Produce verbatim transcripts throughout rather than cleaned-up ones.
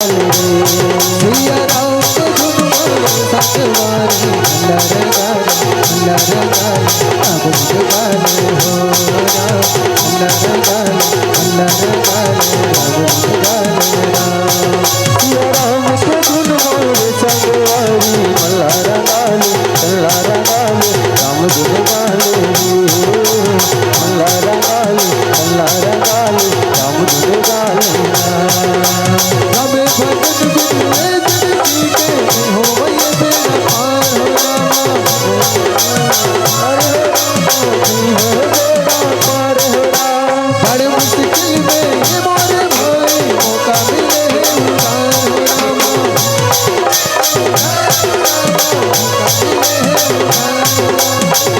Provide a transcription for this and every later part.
सिया राम के धुन मारे संगवारी, अल्लाह रे गाले, अल्लाह रे गाले, राम के गाले हो राम, अल्लाह रे गाले, अल्लाह रे गाले, राम के गाले राम। सिया राम के धुन मारे संगवारी, अल्लाह रे गाले, अल्लाह रे गाले, राम धुन गाले हो, अल्लाह रे गाले, अल्लाह रे गाले, राम धुन गाले राम। राम भजन बिनु ए जिंदगी के, नहीं होवय बेड़ा पार हो रामा। अरे रामा, नहीं होवय बेड़ा पार हो राम। बड़े मुश्किल में ये मोरे भाई, मौका मिले है उधार हो रामा।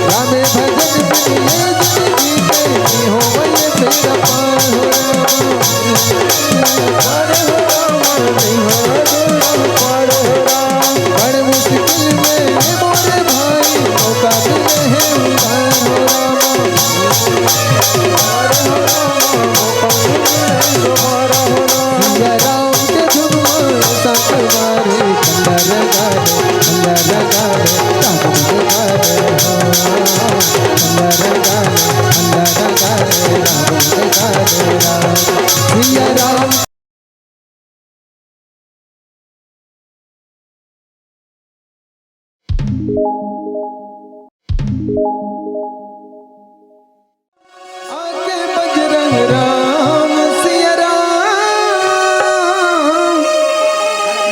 राम भजन बिनु ए जिंदगी के, नहीं होवय बेड़ा पार हो रामा। पार हो रामा, नहीं होवय बेड़ा पार हो राम। बड़ मुश्किल में ये मोरे भाई, मौका मिले है उधार हो रामा। पार हो रामा, मौका मिले है उधार हो राम। सिया राम के धुन मारे संगवारी, अल्लाह रे गाले, अल्लाह रे गाले, राम के गाले हो। अल्लाह रे गाले, अल्लाह रे गाले, राम के गाले राम। सिया राम। आके बजरंग राम सिया राम,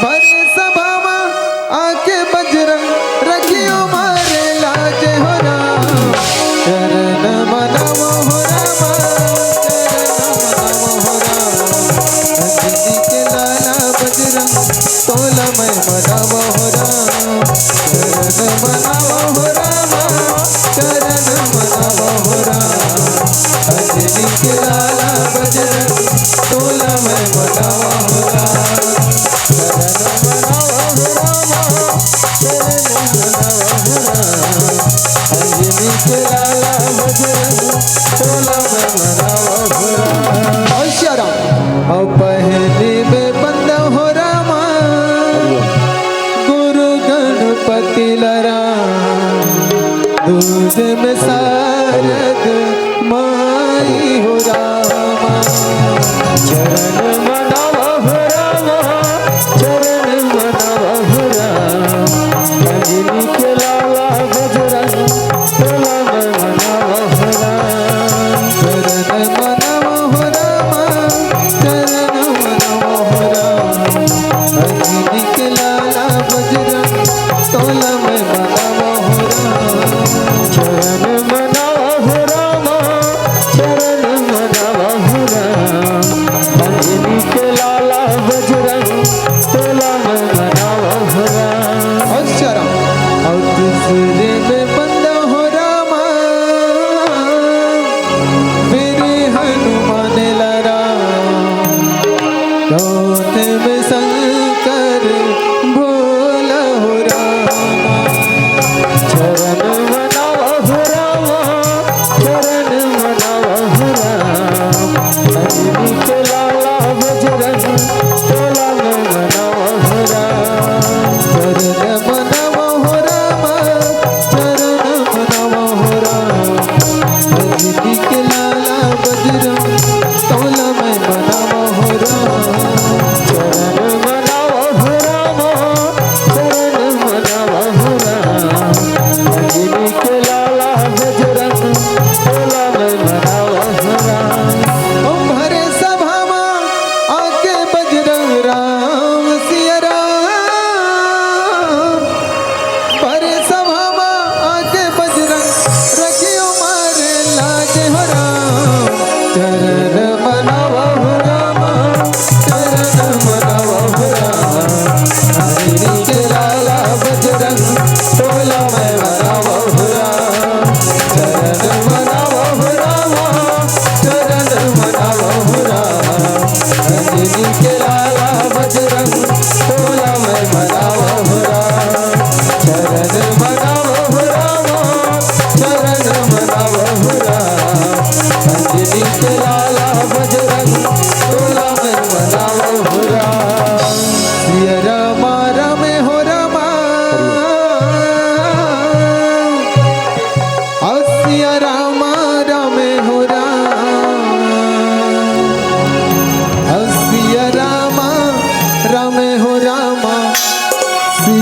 भरे सभा मा आके बजरंग रखियो मारे लाज हो राम। चरण मनावो हो राम, चरण मनावो हो राम। अंजनी के लाला बजरंग, तोला मैं मनावो हो राम। चरण मनावो हो राम, चरण मनावो हो राम। अंजनी के लाला बजरंग, तोला मैं मनावो हो राम। चरण मनावो हो राम, चरण मनावो हो राम। अंजनी के लाला बजरंग, तोला मैं मनावो हो राम। जय सिया राम। अउ पहली में बंदा हो रामा, गुरु गणपति ला राम, दूज में शारद माई हो रामा। चरण मनावा हो रामा, चरण मनावा हो राम, अंजनी के लाला बजरंग, तोला मैं मनावा हो राम। चरण मनावा हो रामा, चरण मनावा हो राम। अंजनी के लाला बजरंग, तोला मैं मनावा हो राम। चरण मनावा हो रामा, चरण मनावा हो राम। अंजनी के लाला बजरंग, तोला मैं मनावा हो राम। अउ चरण, अउ दूसरे में बंदा हो रामा, वीर हनुमान ला राम। चौथे में शंकर भोला हो रामा। चरण मनावा हो रामा, चरण मनावा हो राम। अंजनी के लाला बजरंग, तोला मैं मनावा हो राम। चरण मनावा हो रामा, चरण मनावा हो राम। अंजनी के लाला बजरंग, तोला मैं मनावा हो राम। चरण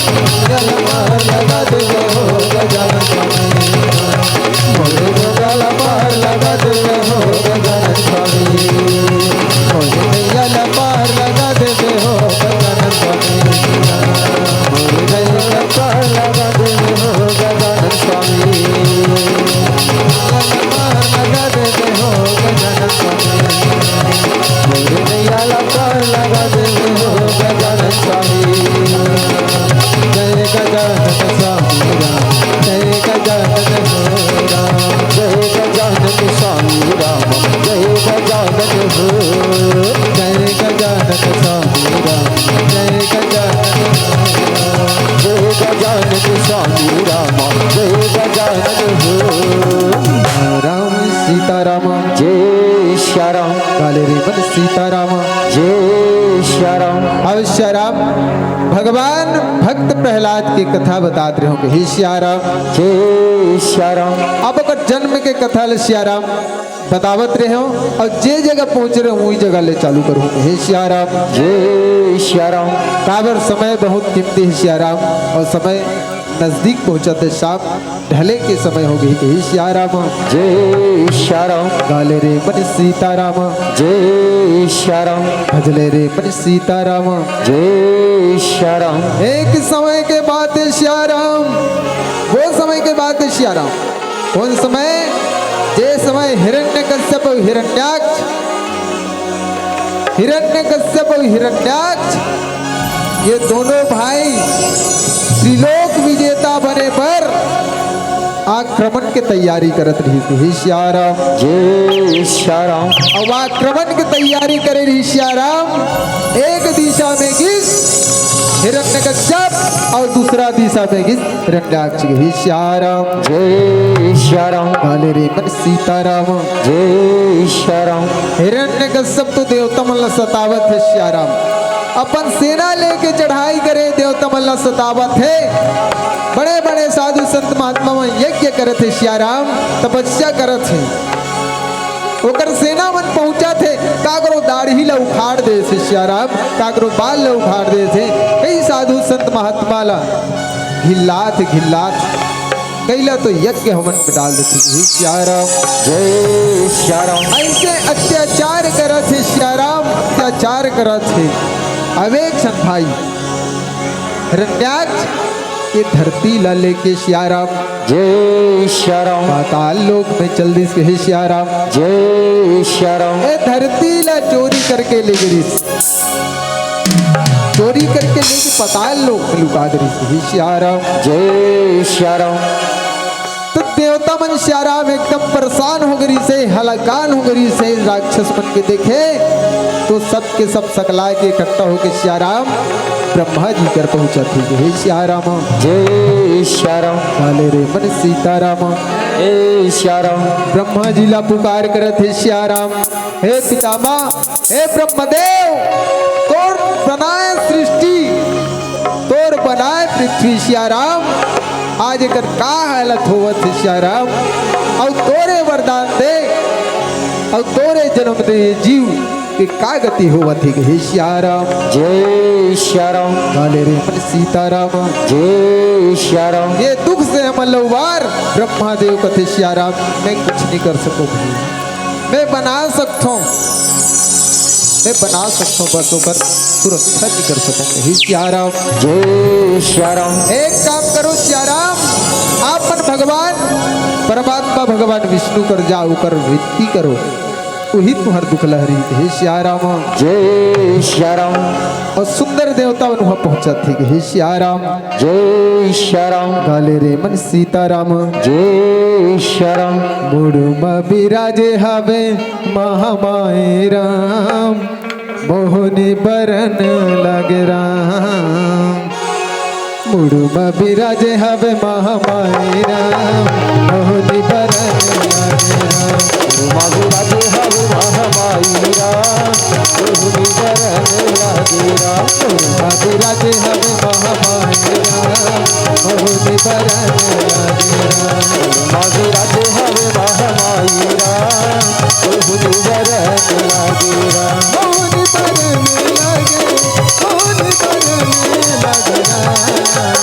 पार लगा देवे हो गजानन स्वामी। मोरे बेड़ा ला पार लगा देवे हो गजानन स्वामी। मोरे नैया ला पार लगा देवे हो गजानन स्वामी। मोरे नैया ला पार लगा देवे हो गजानन स्वामी। नैया ला पार लगा देवे हो गजानन स्वामी। मोरे नैया ला पार लगा देवे हो गजानन स्वामी। जय गजानन स्वामी राम, जय गजानन हो राम, जय गजानन स्वामी राम, जय गजानन हो। जय गजानन स्वामी राम, जय गजानन हो राम, जय गजानन स्वामी राम, जय गजानन हो। राम सीताराम, जय सिया राम। काले रे मन सीताराम। जय सिया राम। अब सिया राम, भगवान भक्त प्रहलाद के कथा बतात रहे हो, हे सिया राम। जय सिया राम। अब ओकर जन्म के कथा ले सिया राम बतावत रहे हो, अउ जे जगह पहुंच रहे हो, वही जगह ले चालू करूं, हे सिया राम। जय सिया राम। काबर समय बहुत कीमती हे सिया राम, अउ समय नजदीक पहुंचत हे, शाम ढले के समय हो गे, हे सिया राम। जय सिया राम। गाले रे मन सीताराम। जय सिया राम। भजले रे मन सीताराम। जय सिया राम। एक समय के बात हे सिया राम, वो समय के बात हे सिया राम। कौन समय? जे समय हिरण्यकश्यप अउ हिरण्याक्ष, हिरण्यकश्यप अउ हिरण्याक्ष, ये दोनों भाई त्रिलोक विजेता बने बर आक्रमण के तैयारी करत रहिस हे सिया राम। जय सिया राम। अब आक्रमण के तैयारी करे रहिस सिया राम। एक दिशा में गिस हिरण्यकश्यप अउ दूसरा दिशा में गिस हिरण्याक्ष, हे सिया राम। जय सिया राम। काले रे मन सीताराम। जय सिया राम। हिरण्यकश्यप तो देवता मन ला सतावत हे सिया राम, अपन सेना लेके चढ़ाई करे, देवता मन ला सतावत हे। बड़े बड़े साधु संत महात्मा मन यज्ञ करत हे सिया राम, तपस्या करत हे। ओकर सेना मन पहुंचत हे, काकरो दाढ़ी ला उखाड़ देथे सिया राम, काकरो बाल ला उखाड़ देथे। कई साधु संत महात्मा ला घिल्लात हे, घिल्लात। कई ला तो यज्ञ हवन में डाल देथे, हे सिया राम। जय सिया राम। ऐसे अत्याचार करत हे सिया राम, अत्याचार करत हे। अब एक झन भाई हिरण्याक्ष ये धरती ला लेके सिया राम जय सिया राम। पाताल लोक में चल दिस, हे सिया राम। जय सिया राम। ए धरती ला चोरी करके ले गिस, चोरी करके लेके पाताल लोक में लुका दे रिस, हे सिया राम। जय सिया राम। तो देवता मन सिया राम एकदम परेशान हो गे रिस हे, हलाकान हो गे रिस हे, राक्षस मन के देखे तो सब के सब सकला के इकट्ठा होके सिया राम ब्रह्मा जी कर पहुंचत हे, हे सिया राम। जय सिया राम। काले रे मन सीताराम। ए सिया राम। ब्रह्मा जी ला पुकार करत हे सिया राम, हे पितामह, हे ब्रह्मदेव, तोर बनाए सृष्टि, तोर बनाए पृथ्वी सिया राम, आज एकर का हालत होवत हे सिया राम, अउ तोरे वरदान दे, अउ तोरे जन्म दे ये जीव के का गति होवत हे, हे सिया राम। जय सिया राम। काले रे मन सीताराम। जय सिया राम। ये दुख से हमन ला उबार, ब्रह्मा देव कथे सिया राम, मैं कुछ नहीं कर सकूं भाई, मैं बना सकथों, मैं बना सकथों, बस ओकर सुरक्षा नहीं कर सकूं, हे सिया राम। जय सिया राम। एक काम करो सिया राम, आप मन भगवान परमात्मा भगवान विष्णु कर जाओ, ओकर विनती करो, उही तुहर दुख लहरी, हे सिया राम। जय सिया राम। अउ सुंदर देवता मन उहाँ पहुंचत हे, हे सिया राम। जय सिया राम। काले रे मन सीताराम। जय सिया राम। मुड़मा बिराजे हवे महामाई राम, मोहनी बरन लागे राम। मुड़मा बिराजे हवे महामाई राम, मोहनी बरन लागे राम। मुड़मा बिराजे हवे महामाई राम, मोहनी बरन लागे राम। मुड़मा बिराजे हवे महामाई राम, मोहनी बरन लागे राम। मुड़मा बिराजे हवे महामाई राम, मोहनी बरन लागे राम। मोहनी बरन लागे, मोहनी बरन लागे राम।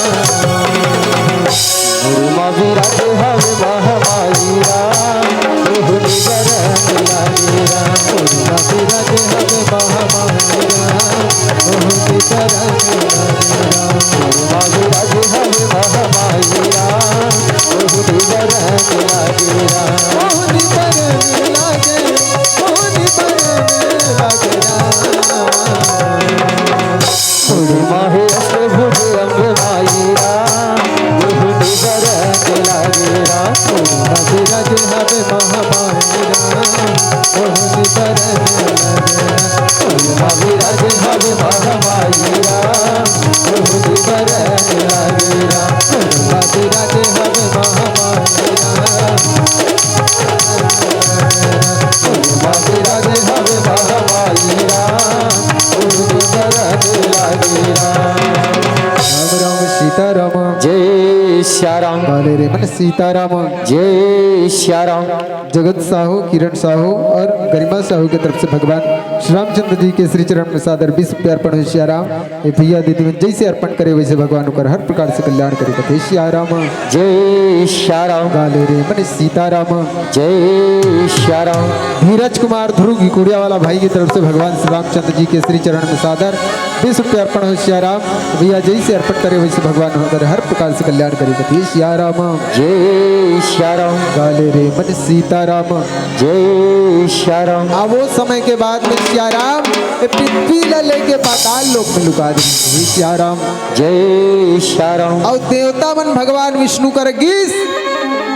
राम राम सीताराम। जय सिया राम। काले रे मन सीताराम। जय सिया राम। जगत साहू, किरण साहू और गरिमा साहू के तरफ से भगवान श्री रामचंद्र जी के श्री चरण में सादर बीस रुपया अर्पण हो सिया राम। ये भैया दीदी मन जैसे अर्पण करे वैसे भगवान ओकर हर प्रकार से कल्याण करे कथे सिया राम। जय सिया राम। काले रे मन सीताराम। जय सिया राम। धीरज कुमार ध्रुव की कुड़िया वाला भाई की तरफ से भगवान श्री रामचंद्र जी के श्री चरण में सादर बीस रुपया अर्पण हो सिया राम। भैया जैसे अर्पण करे वैसे भगवान ओकर हर प्रकार से कल्याण करे कथे सिया राम। जय सिया राम। काले रे मन सीताराम। जय सिया राम। आ वो समय के बाद में सिया राम ये पृथ्वी ला लेके पाताल लोक में लुका दे सिया राम। जय सिया राम। अउ देवता मन भगवान विष्णु कर गिस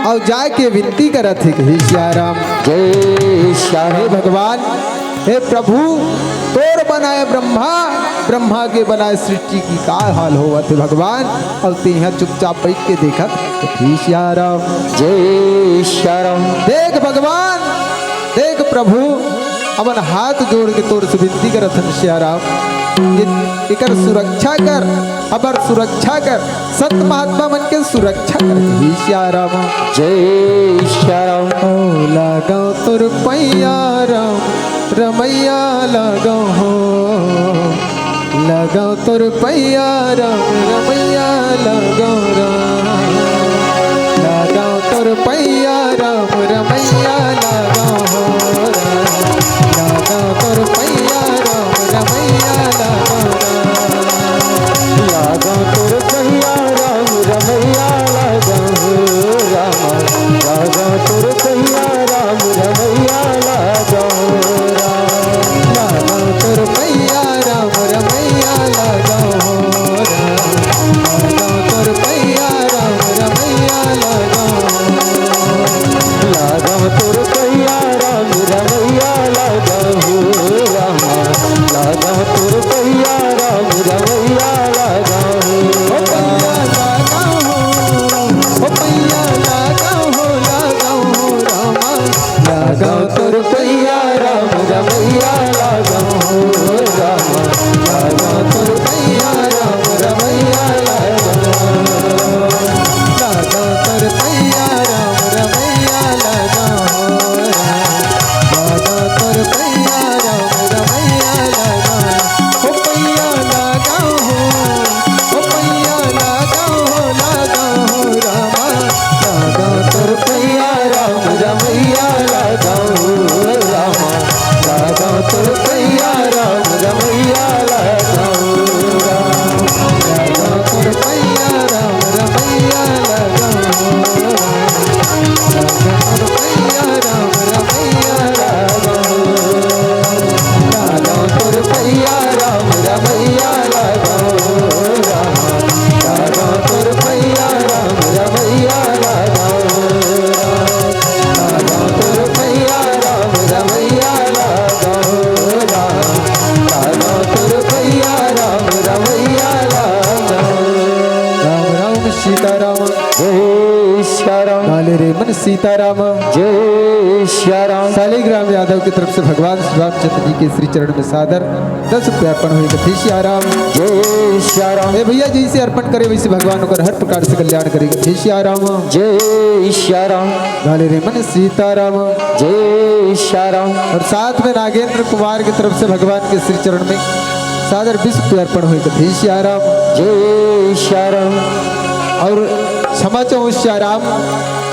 अउ जाके विनती करत हे कि हे सिया राम, जय सिया हे राम। भगवान, हे प्रभु, तोर बनाए ब्रह्मा, ब्रह्मा के बनाए सृष्टि की का हाल होवत हे भगवान, अउ तेहा चुपचाप बैठ के देखत हे सिया राम। जय सिया राम। देख भगवान, देख प्रभु, हमन हाथ जोड़ के तोर से विनती करत हन सिया राम, ये एकर सुरक्षा कर, हमर सुरक्षा कर, संत महात्मा मन के सुरक्षा कर, हे सिया राम। जय सिया राम। ओ लागव तोर पैया राम, रमैया लागव हो। लागव तोर पैया राम, रमैया लागव राम। लागव तोर पैया राम, रमैया लागव हो राम। लागव तोर पैया राम, रमैया लागव राम। लागव तोर पैया राम, रमैया लागव हो राम। लागव तोर पैया राम, रमैया लागव हो राम। लागव तोर पैया राम, रमैया लागव हो राम। लागव तोर पैया राम, रमैया लागव हो राम। लागव तोर पैया राम, रमैया लागव हो राम। लागव तोर पैया राम, रमैया लागव हो। ओ पैया लागव हो, ओ पैया लागव हो, लागव हो राम। लागव तोर पैया राम, रमैया लागव हो राम। लागव तोर पैया राम, रमैया लागव हो। लागव तोर पैया राम, रमैया लागव हो राम। लागव तोर पैया राम, रमैया लागव हो। ओ पैया लागव हो, ओ पैया लागव हो, लागव हो राम। लागव तोर पैया राम, रमैया लागव हो राम। लागव तोर पैया राम, रमैया लागव हो राम। लागव तोर पैया राम, रमैया लागव हो राम। लागव तोर पैया राम, रमैया लागव हो राम। लागव तोर पैया राम, रमैया लागव हो राम। लागव तोर पैया राम, रमैया लागव हो राम। लागव तोर पैया राम, रमैया लागव हो राम। लागव तोर पैया राम, रमैया लागव हो राम। राम राम सीताराम। जय सिया राम। काले रे मन सीताराम। जय सिया राम। शालिग्राम यादव की तरफ से भगवान श्री रामचंद्र जी के श्री चरण में सादर दस रुपया अर्पण होय कथे सिया राम। जय सिया राम। ए भैया जी से अर्पण करे वैसे भगवान ओकर हर प्रकार से कल्याण करे कथे सिया राम। जय सिया राम। काले रे मन सीताराम। जय सिया राम। और साथ में नागेंद्र कुमार की तरफ से भगवान के श्री चरण में सादर बीस रुपया अर्पण होय कथे सिया राम। जय सिया राम। और क्षमा चाहूँ सिया राम,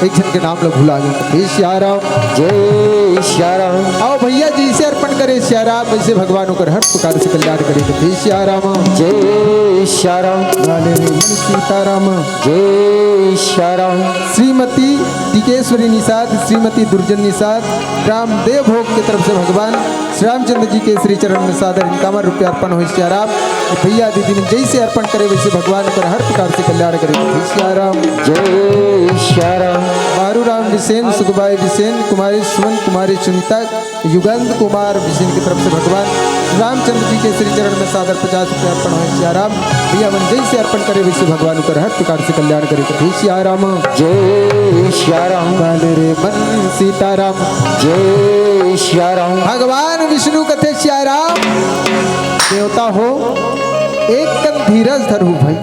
एक झन के नाम ला भुला गे कथे सिया राम। जय सिया राम। अउ भैया जी से अर्पण करे सिया राम, वैसे भगवान ओकर हर प्रकार से कल्याण करे कथे सिया राम। जय सिया राम। काले रे मन सीताराम। जय सिया राम। श्रीमती टिकेश्वरी निषाद, श्रीमती दुर्जन निषाद, ग्राम देवभोग की तरफ से भगवान श्री रामचंद्र जी के श्री चरण में सादर इक्यावन रुपया अर्पण होय सिया राम। भैया दीदी मन जइसे अर्पण करे वइसे भगवान ओकर हर प्रकार से कल्याण करे। जय सिया राम। जय सिया राम। बारू राम बिसेन, सुखबाई बिसेन, कुमारी सुमन, कुमारी सुनीता, युगंध कुमार बिसेन की तरफ से भगवान रामचंद्र जी के श्री चरण में सादर पचास रुपया अर्पण होय। सिया राम। भैया मन जइसे अर्पण करे वइसे भगवान ओकर हर प्रकार से कल्याण करे। जय सिया राम। जय सिया राम। काले रे मन सीताराम। जय सिया राम। भगवान विष्णु कथे सिया राम, देवता हो, एक कन धीरज धरू भाई,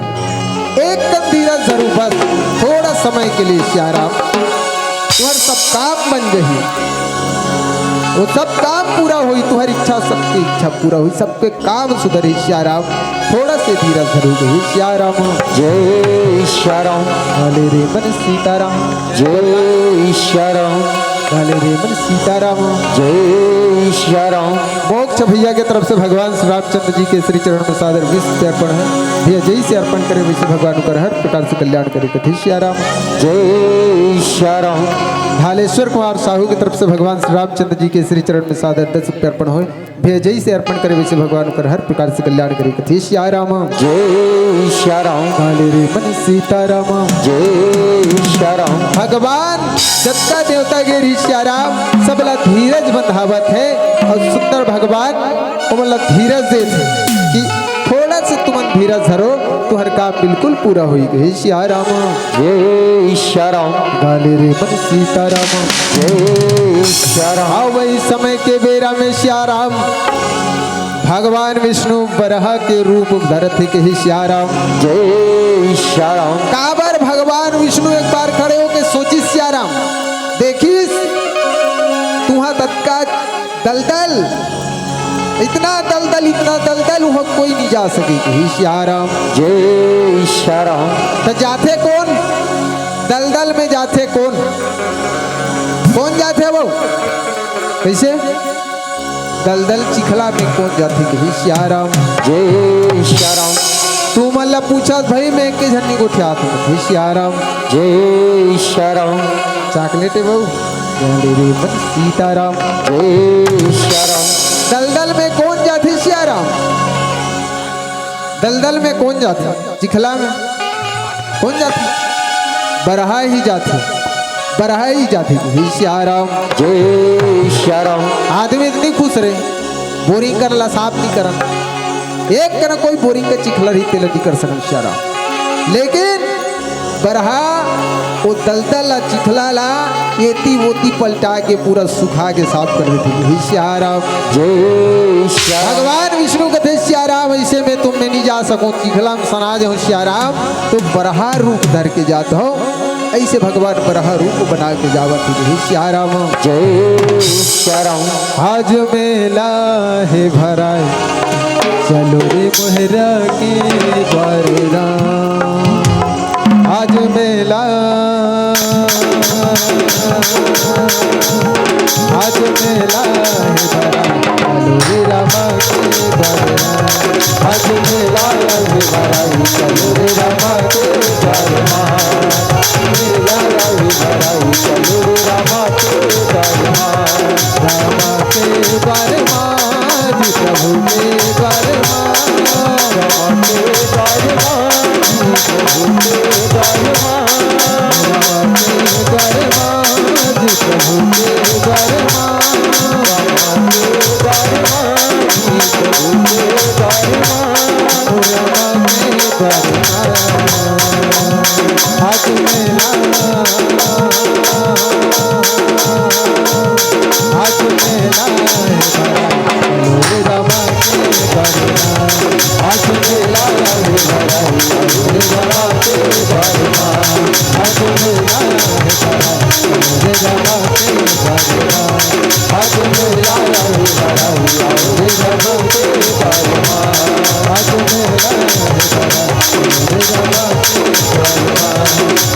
एक कन धीरज धरू बस, थोड़ा समय के लिए सिया राम, तुहर सब काम बन जही, वो सब काम पूरा होई, तुहर इच्छा सबकी इच्छा पूरा होई, सबके काम सुधरी सिया राम, थोड़ा से धीरज धरू गही सिया राम। जय सिया राम। काले रे मन सीताराम। जय सिया राम। काले रे मन सीताराम। जय सिया राम। मोक्ष भैया के तरफ से भगवान श्री रामचंद्र जी के श्री चरण में सादर विष से अर्पण है। भैया जइसे अर्पण करे वइसे भगवान ओकर हर प्रकार से कल्याण करे। कथे सिया राम। जय सिया राम। ढालेश्वर कुमार साहू की तरफ से भगवान श्री रामचंद्र जी के श्री चरण में सादर दस रुपया अर्पण होय। भैया जइसे अर्पण करे वइसे भगवान ओकर हर प्रकार से कल्याण करे। कथे सिया राम। जय सिया राम। काले रे मन सीताराम। जय सिया राम। भगवान जतका देवता गे रहिस सिया राम, सबला धीरज बंधावत हे अउ सुंदर भगवान ओमन ला धीरज देत हे कि थोड़ा से तुमन धीरज धरो, तुहर काम बिल्कुल पूरा होई गही सिया राम। जय सिया राम। काले रे मन सीताराम। जय सिया राम। हाँ, वही समय के बेरा में सिया राम भगवान विष्णु बरहा के रूप धरत हे कही सिया राम। जय सिया राम। काबर भगवान विष्णु एक बार खड़े होके सोचिस सिया राम, देखिस तुहा ततका दलदल, इतना दलदल, इतना दलदल, वहाँ कोई नहीं जा सके कही सिया राम। जय सिया राम। त जाथे कोन? दलदल में जाथे कोन? कोन जाथे वो? कइसे? दलदल चिखला में कोन जाथे कही सिया राम। जय सिया राम। तुमन ला पूछत भाई मैं एके झन नइ गोठियात हूँ कही सिया राम। जय सिया राम। चॉकलेट हे बहू। काले रे मन सीताराम। जय सिया राम। दलदल में कोन जाथे सिया राम? दलदल में कोन जाथे? चिखला में कोन जाथे? बरहा ही जाथे, बरहा ही जाथे। जय सिया राम। जय सिया राम। आदमी इतनी खुश रहे, बोरिंग कर ला साफ नहीं करन, एक करा कोई बोरिंग के चिखला रही तेला नहीं कर सकन सिया राम। लेकिन बरहा वो दलदल ला, चिखला ला एती ओती पलटा के पूरा सुखा के साफ कर देथे। जय सिया राम। जय सिया राम। भगवान विष्णु कथे सिया राम, ऐसे में तुम मैं नहीं जा सकूं, चिखला में सना जाऊं सिया राम, तो बरहा रूप धर के जात हो। ऐसे भगवान बरहा रूप बना के जावत हे। जय सिया राम। जय सिया राम। आज मेला हे भराए, चलो रे मोहरा के द्वारे राम। आज मेला, आज मेला हे भराए, चलो रे रामा के द्वारे राम। आज मेला हे भराए, चलो रे रामा के द्वारे राम। मेला हे भराए, चलो रे रामा के द्वारे राम। रामा के द्वारे राम। आज प्रभु के द्वार मा, रामा के द्वार मा, प्रभु के द्वार मा, रामा के द्वार मा, प्रभु के द्वार मा, रामा के द्वार मा, प्रभु के द्वार मा, रामा के द्वार मा। आज मेला,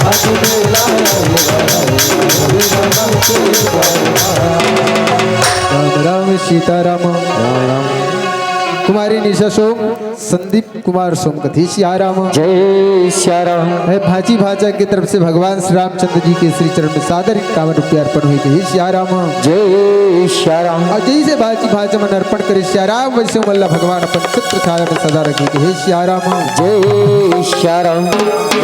आज मेला, राम राम सीताराम। राम राम। कुमारी निशा सोम। संदीप कुमार सोम कथे सिया राम। जय सिया राम। हे भांची भांचा के तरफ से भगवान श्री रामचंद्र जी के श्री चरण में सादर इक्यावन रुपया अर्पण होय, कहे सिया राम। जय सिया राम। अउ जइसे भांची भांचा मन अर्पण करे सिया राम, वइसे मन ला भगवान अपन छत्र छाया में सदा रखे, कहे सिया राम। जय सिया राम।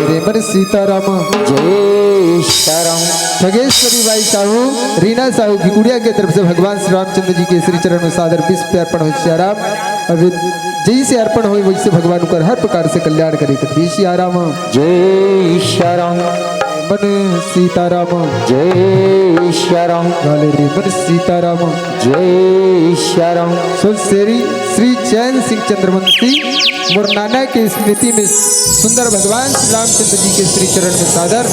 रे मन सीता राम। जय सिया राम। खगेश्वरी बाई साहू, रीना साहू की गुड़िया के तरफ से भगवान श्री रामचंद्र जी के श्री चरण में सादर बीस रुपया अर्पण होय सिया राम। अब जइसे अर्पण होय, वइसे भगवान ओकर हर प्रकार से कल्याण करे, कथे सिया राम। जय सिया राम। मन सीता राम। जय सिया राम। काले रे मन सीता राम। जय सिया राम। सो श्री, श्री चैन सिंह चंद्रवंशी मोर नाना के स्मृति में सुंदर भगवान श्री रामचंद्र जी के श्री चरण में सादर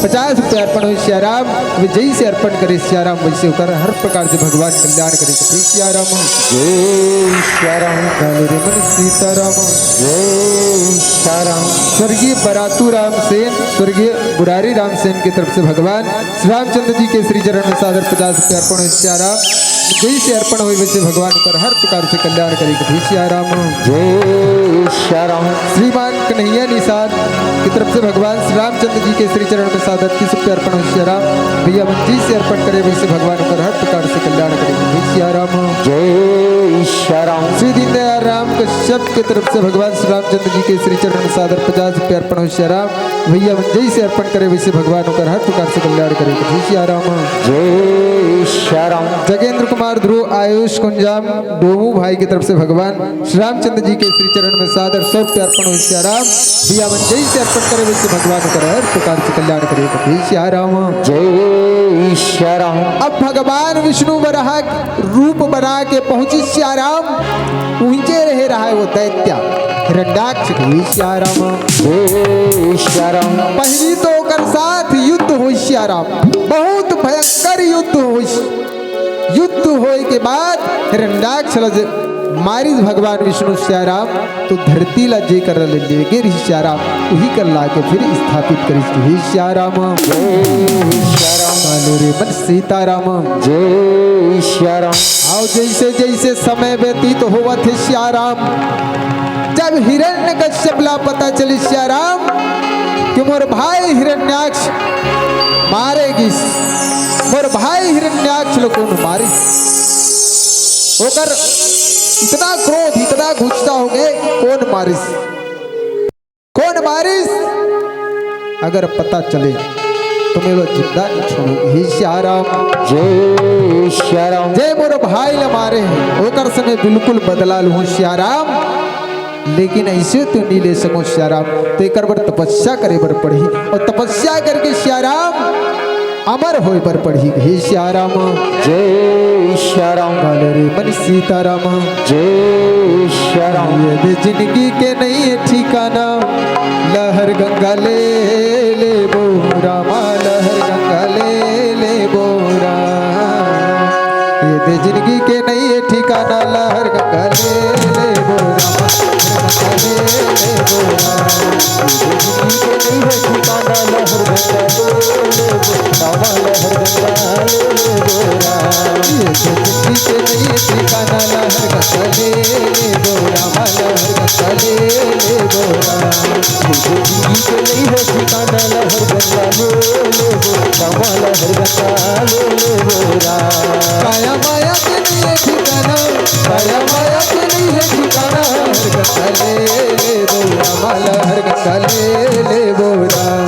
पचास रुपया अर्पण होय सिया राम। वे जइसे अर्पण करे सिया राम, वइसे ओकर हर प्रकार से भगवान कल्याण करे, कथे सिया राम। जय सिया राम। काले रे मन सीता राम। जय सिया राम। स्वर्गीय बरातू राम सेन, स्वर्गीय बुरारी राम सेन की तरफ से भगवान श्री रामचंद्र जी के श्री चरण में सादर पचास रुपया अर्पण होय सिया राम। जइसे अर्पण होय, वइसे भगवान ओकर हर प्रकार से कल्याण करे, कथे सिया राम। जय सिया राम। श्रीमान कन्हैया निषाद की तरफ से भगवान श्री रामचंद्र जी के श्री चरण में सादर तीस रुपया अर्पण होय सिया राम। भैया मन जइसे अर्पण करे, वइसे भगवान ओकर हर प्रकार से कल्याण करे, कथे सिया राम। जय सिया राम। श्री दीनदयाल राम कश्यप के तरफ से भगवान श्री रामचंद्र जी के श्री चरण में सादर पचास रुपया अर्पण होय सिया राम। भैया मन जइसे अर्पण करे, वइसे भगवान ओकर हर प्रकार से कल्याण करे, कथे सिया राम। जय सिया राम। जगेंद्र कुमार ध्रुव आयुष कुंजाम डोमू भाई की तरफ से भगवान श्री रामचंद्र जी के श्री चरण में सादर सौ रुपया अर्पण होय सिया राम। भैया मन जइसे अर्पण करे, वइसे भगवान ओकर हर प्रकार से कल्याण करे, कथे सिया राम। जय सिया राम। अब भगवान विष्णु वराह रूप बना के पहुंची सिया राम, उहिंचे रहे रहा है वो दैत्य हिरण्याक्ष, कहे सिया राम। जय सिया राम। पहली तो ओकर साथ युद्ध होय सिया राम, बहुत भयंकर युद्ध होय। युद्ध होय के बाद हिरण्याक्ष ल जे मारिस भगवान विष्णु सिया राम, तो धरती ला जे कर ले लेगे रही सिया राम, उही कर लाके फिर स्थापित करिस, कहे सिया राम। जय सिया राम। काले रे मन सीता राम। जय सिया राम। अउ जइसे जइसे समय व्यतीत होवत हे सिया राम, जब हिरण्यकश्यप ला पता चलिस सिया राम कि मोर भाई हिरण्याक्ष मारे गिस, मोर भाई हिरण्याक्ष ल कोन मारिस, ओकर इतना क्रोध, इतना गुस्सा होगे, कोन मारिस, कोन मारिस? अगर पता चले तो मैं वो जिंदा नहीं छोड़ूं, कहे सिया राम। जय सिया राम। जे मोर भाई ल मारे हे, ओकर से मैं बिल्कुल बदला लूं सिया राम, लेकिन अइसे तो नहीं ले सकूं सिया राम, तो एकर बर तपस्या करे बर पड़ही, अउ तपस्या करके सिया राम अमर होय बर पड़ही, कहे सिया राम। जय सिया राम। काले रे मन सीता राम। जय सिया राम। ये दे जिंदगी के नइ हे ठिकाना, लहर गंगा ले लेबो रामा, लहर गंगा ले लेबो राम। ये दे जिंदगी के नइ हे ठिकाना, लहर गंगा ले लेबो रामा, लहर गंगा ले लेबो राम। ये दे जिंदगी के नइ हे ठिकाना, लहर गंगा ले लेबो रामा, लहर गंगा ले लेबो राम। ये दे जिंदगी के नइ हे ठिकाना, लहर गंगा ले लेबो रामा, लहर गंगा ले लेबो राम। ये दे जिंदगी के नइ हे ठिकाना, लहर गंगा ले लेबो रामा, लहर गंगा ले लेबो राम। काया माया के नइ हे ठिकाना, काया माया के नइ हे ठिकाना, लहर गंगा ले लेबो रामा, लहर गंगा ले लेबो राम।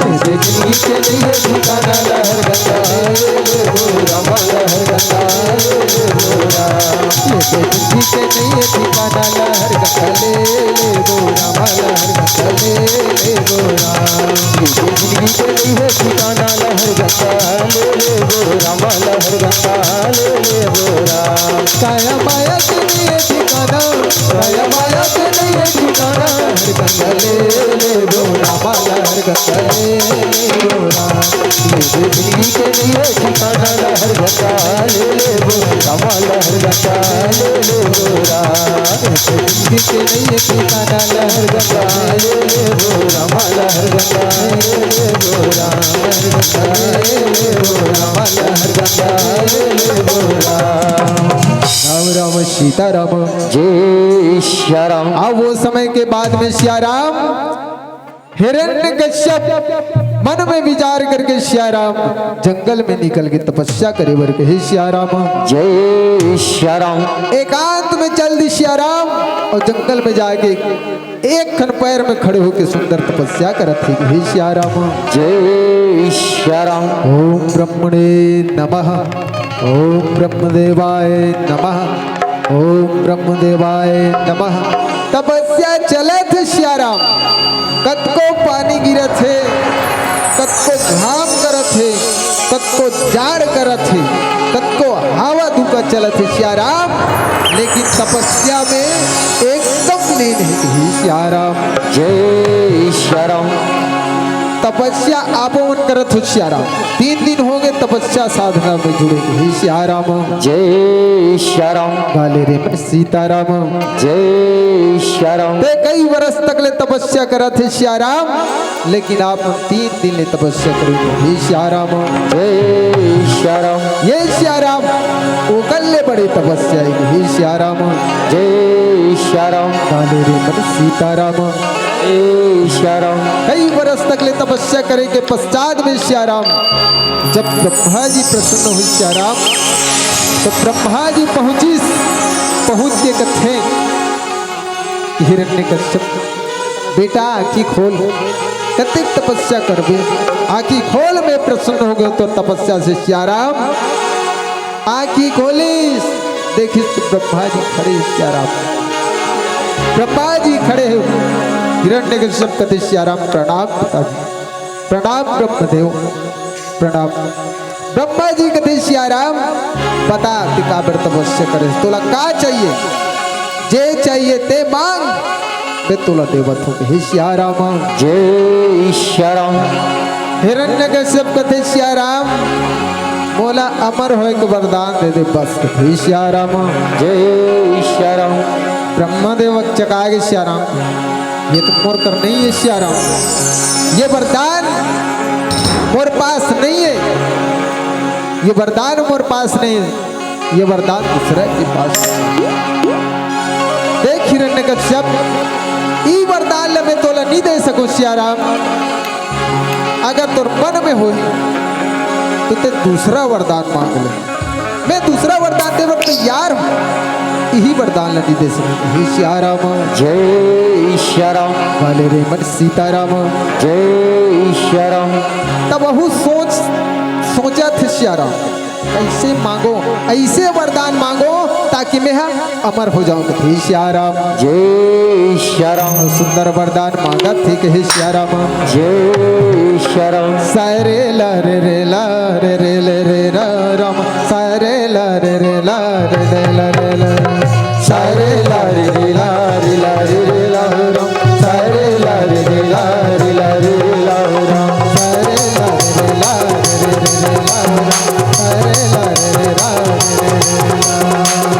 ये दे जिंदगी के नइ हे ठिकाना, लहर गंगा ले लेबो रामा, लहर गंगा ले लेबो राम। ये दे जिंदगी के नइ हे ठिकाना, लहर गंगा ले लेबो रामा, लहर गंगा ले लेबो राम। ये दे जिंदगी के नइ हे ठिकाना, लहर गंगा ले लेबो रामा, लहर गंगा ले लेबो राम। काया माया के नइ हे ठिकाना, काया माया के नइ हे ठिकाना, लहर गंगा ले लेबो रामा, लहर गंगा ले लेबो राम। ये दे जिंदगी के नइ हे ठिकाना, लहर गंगा ले लेबो रामा, लहर गंगा ले लेबो राम। ये दे जिंदगी के नइ हे ठिकाना, लहर गंगा ले लेबो रामा, लहर गंगा ले लेबो राम, लहर गंगा ले लेबो रामा, लहर गंगा ले लेबो राम। राम राम सीता राम। जय सिया राम। अब वो समय के बाद में सिया राम हिरण्यकश्यप मन में विचार करके सिया राम जंगल में निकल के तपस्या करे बर के, हे सिया राम। जय सिया राम। एकांत में चल दी सिया राम और जंगल में जाके एक खन पैर में खड़े होके सुंदर तपस्या करत हे, हे सिया राम। जय सिया राम। ओम ब्रह्मणे नमः, ओम ब्रह्मदेवाय नमः, ओम ब्रह्मदेवाय नमः। तपस्या चलत हे सिया राम, कतको पानी गिरत हे, कतको घाम करत हे, कतको जाड़ करत हे, कतको हवा धूपा चलत हे सिया राम, लेकिन तपस्या में एकदम लीन हे, हे सिया राम। जय सिया राम। तपस्या आपो मन करत हो सिया राम, तीन दिन हो गए तपस्या साधना में जुड़े, हे सिया राम। जय सिया राम। गाले रे मन सीताराम। जय सिया राम। ते कई बरस तक ले तपस्या करत हे सिया राम, लेकिन आप मन तीन दिन ले तपस्या करे हो, हे सिया राम। जय सिया राम। ये सिया राम, ओकर ले बड़े तपस्या हे, हे सिया राम। जय सिया राम। गाले रे मन सीताराम। जय सिया राम। कई बरस तक ले तपस्या करे के पश्चात में सिया राम, जब ब्रह्मा जी प्रसन्न हुई सिया राम, तो ब्रह्मा जी पहुंचिस, पहुंच के कथे हिरण्यकश्यप, बेटा आंखी खोल, कतेक तपस्या करबे, आंखी खोल, मैं प्रसन्न हो गयो तोर तपस्या से सिया राम। आंखी खोलिस, देखिस तो ब्रह्मा जी खड़े हे सिया राम, ब्रह्मा जी खड़े हे। हिरण्यकश्यप कथे सिया राम प्रणाम पिताजी, प्रणाम ब्रह्मदेव, प्रणाम। ब्रह्मा जी कथे सिया राम, बता ते काबर तपस्या करे, तोला का चाहिए? जे चाहिए ते मांग, मैं तोला देवत हों, हे सिया राम। जय सिया राम। हिरण्यकश्यप कथे सिया राम, मोला अमर होए के वरदान दे दे बस, कथे सिया राम। जय सिया राम। ब्रह्मदेव चकागे सिया राम, ये तो मोर कर नहीं हे सिया राम, ये वरदान मोर पास नहीं हे, ये वरदान मोर पास नहीं हे, ये वरदान दूसरा के पास हे। देख हिरण्यकश्यप, ई वरदान ल मैं तोला नहीं दे सकूं सिया राम, अगर तोर मन में होही तो ते दूसरा वरदान मांग ले। मैं दूसरा वरदान दे बर तैयार हों, इही वरदान ल नहीं दे सकूं, हे सिया राम। जय सिया राम। गाले रे मन सीताराम। जय सिया राम। तब वहू सोच, सोचत हे सिया राम, ऐसे मांगो, ऐसे वरदान मांगो ताकि मैं हा अमर हो जाऊं, कथे सिया राम। जय सिया राम। सुंदर वरदान मांगत हे, कहे सिया राम। जय सिया राम। सारे ला रे रे ला रे रे ले रे रा राम। सारे ला रे रे ला रे रे ला रे ला। सारे ला रे रे ला रे ला रे रे ला राम। सारे ला रे रे ला रे ला रे रे ला राम। सारे ला रे रे ला रे रे ला राम। सारे ला रे रे ला रे रे ला।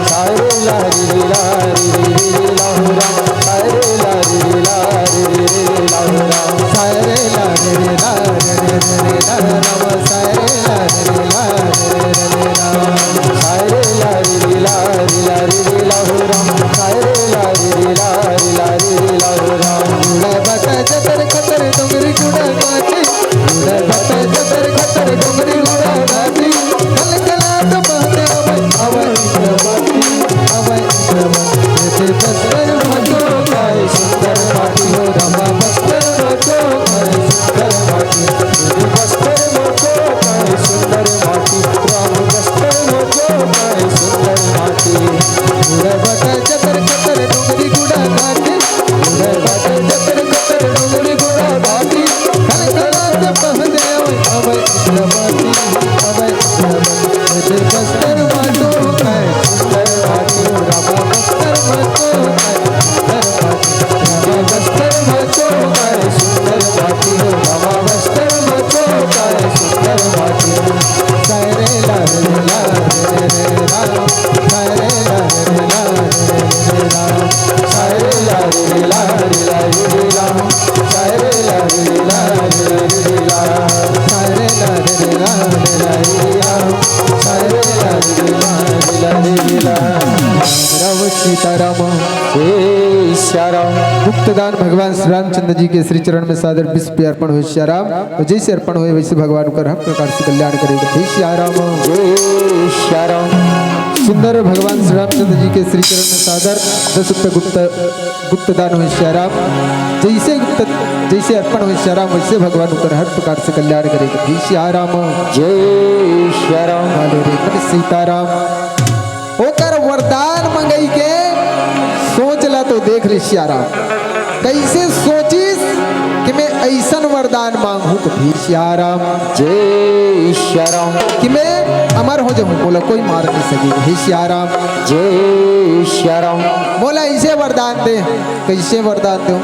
सारे ला रे रे ला रे रे रे ला राम। सारे ला रे रे ला रे रे ला राम। सारे ला रे रे ला रे रे ला राम। सारे ला रे रे ला रे रे ला राम। सारे ला रे रे ला रे ला रे रे ला राम। सारे ला रे रे ला रे ला रे रे ला राम। उड़ा बाटा जतर खतर डोंगरी गुड़ा गाछी। उड़ा बाटा जतर खतर डोंगरी गुड़ा गाछी। कल कला तो बहते अवै, अवै इंद्रमती, अवै इंद्रमती। ये बस्तर मचो काय सुंदर माटी हो रामा, बस्तर मचो काय सुंदर माटी। ये बस्तर मचो काय सुंदर माटी, राम बस्तर मचो काय सुंदर माटी। उड़ा बाटा जतर खतर डोंगरी गुड़ा गाछी। उड़े बाटे जतर कतर डोंगरी गुड़ा घाटी, खलखलात बहते अवै, अवै इंद्रमती, अवै इंद्रमती। मुझे बस्तर माटो है सुंदर माटी, रामा बस्तर माटो है सुंदर माटी, रामा बस्तर माटो है सुंदर माटी, रामा बस्तर माटो है सुंदर माटी। सारे ला रे ला रे रे ला, सारे ला रे ला रे रे ला। सारे ला रे ला रे ला रे ला। सारे ला रे ला रे ला रे ला। सारे ला रे ला रे ला रे ला। सारे ला रे ला रे ला रे ला। राम सीताराम। जय सिया राम। गुप्तदान भगवान श्री रामचंद्र जी के श्री चरण में सादर विश्व पे अर्पण होय सिया राम। अउ जइसे अर्पण होय वइसे भगवान ओकर हर प्रकार से कल्याण करे। जय सिया राम। जय सिया राम। सुंदर भगवान श्री रामचंद्र जी के श्री चरण में सादर दस रुपये गुप्त गुप्तदान होय सिया राम। जइसे गुप्त जइसे अर्पण होय सिया राम वइसे भगवान ओकर हर प्रकार से कल्याण करे। जय सिया राम। जय सिया राम। बोलो रे मन सीताराम। ओकर वरदान मंगई के सोच ला तो देख ले सिया राम। कइसे सोचिस कि मैं अइसन वरदान मांगहूं कथे सिया राम। जय सिया राम। कि मैं अमर हो जाहूं, मोला कोई मार नहीं सके हे सिया राम। जय सिया राम। मोला अइसे वरदान दे, कइसे वरदान दे?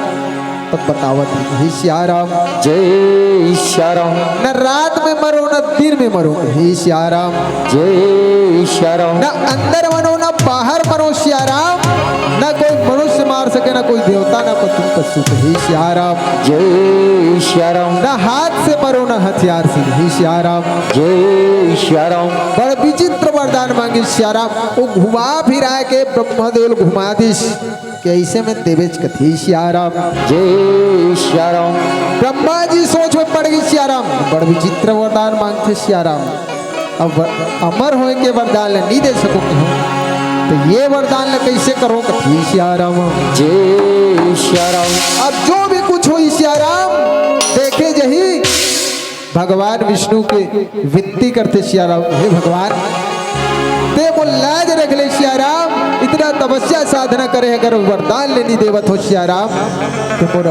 तब बतावत हे सिया राम। जय सिया राम। न रात में मरो न दिन में मरो हे सिया राम। जय सिया राम। न अंदर मरो न बाहर मरो सिया राम। न कोई मनुष्य मार सके, न कोई देवता, न पशु पशु हे सिया राम। जय सिया राम। न हाथ से मरो न हथियार से हे सिया राम। जय सिया राम। बड़ विचित्र वरदान मांगे सिया राम। वो घुमा फिरा के ब्रह्मदेव ल घुमा दिस। कइसे में देवेच कथे सिया राम। जय सिया राम। ब्रह्मा जी सोच में पड़ गे सिया राम। बड़ विचित्र वरदान मांगथे सिया राम। अब वर-, अमर होय के वरदान ल नहीं दे सको कि हम, तो ये वरदान ल कइसे करो कथे सिया राम। जय सिया राम। अब जो भी कुछ होई सिया राम, देखे जही भगवान विष्णु के विनती करथे सिया राम, हे भगवान, ते मोर लाज रख ले सिया राम, इतना तपस्या साधना करे, अगर वरदान ल नहीं देवत हो सिया राम, तो मोर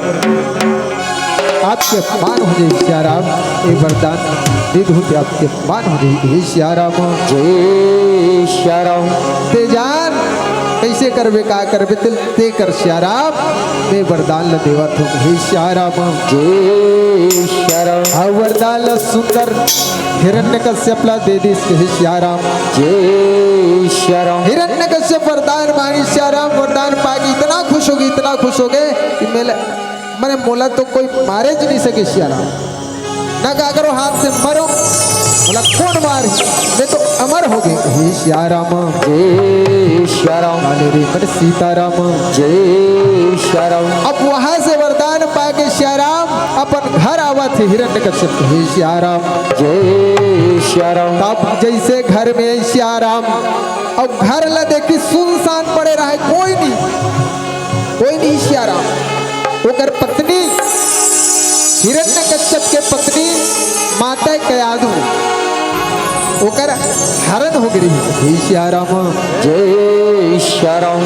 आपके अपमान हो जाही सिया राम, ये वरदान दे दो ते आपके अपमान हो जाही, हे सिया राम। जय सिया राम। ते जान कइसे करबे, का करबे, ते ते कर सिया राम, मैं वरदान ल देवत हों, हे सिया राम। जय सिया राम। अउ वरदान ल सुंदर हिरण्यकश्यप ल दे दिस, हे सिया राम। जय सिया राम। हिरण्यकश्यप वरदान मांगे सिया राम, वरदान पाके इतना खुश हो गे, इतना खुश हो गे कि मेले, मने मोला तो कोई मारे ज नहीं सके सिया राम। ना का करो हाथ से मरो, बोला कौन मार, मैं तो अमर हो गे, हे सिया राम। जय सिया राम। बोले रे मन सीताराम। जय सिया राम। अब वहां से वरदान पाके सिया राम अपन घर आवत हे हिरण्यकश्यप, हे सिया राम। जय सिया राम। तब जइसे घर में सिया राम, अब घर ला देखी सुनसान पड़े रहे, कोई नहीं, कोई नहीं सिया राम। ओकर पत्नी, हिरण्यकश्यप के पत्नी माता कयाधु, ओकर हरण हो गे रिहिस, हे सिया राम। जय सिया राम।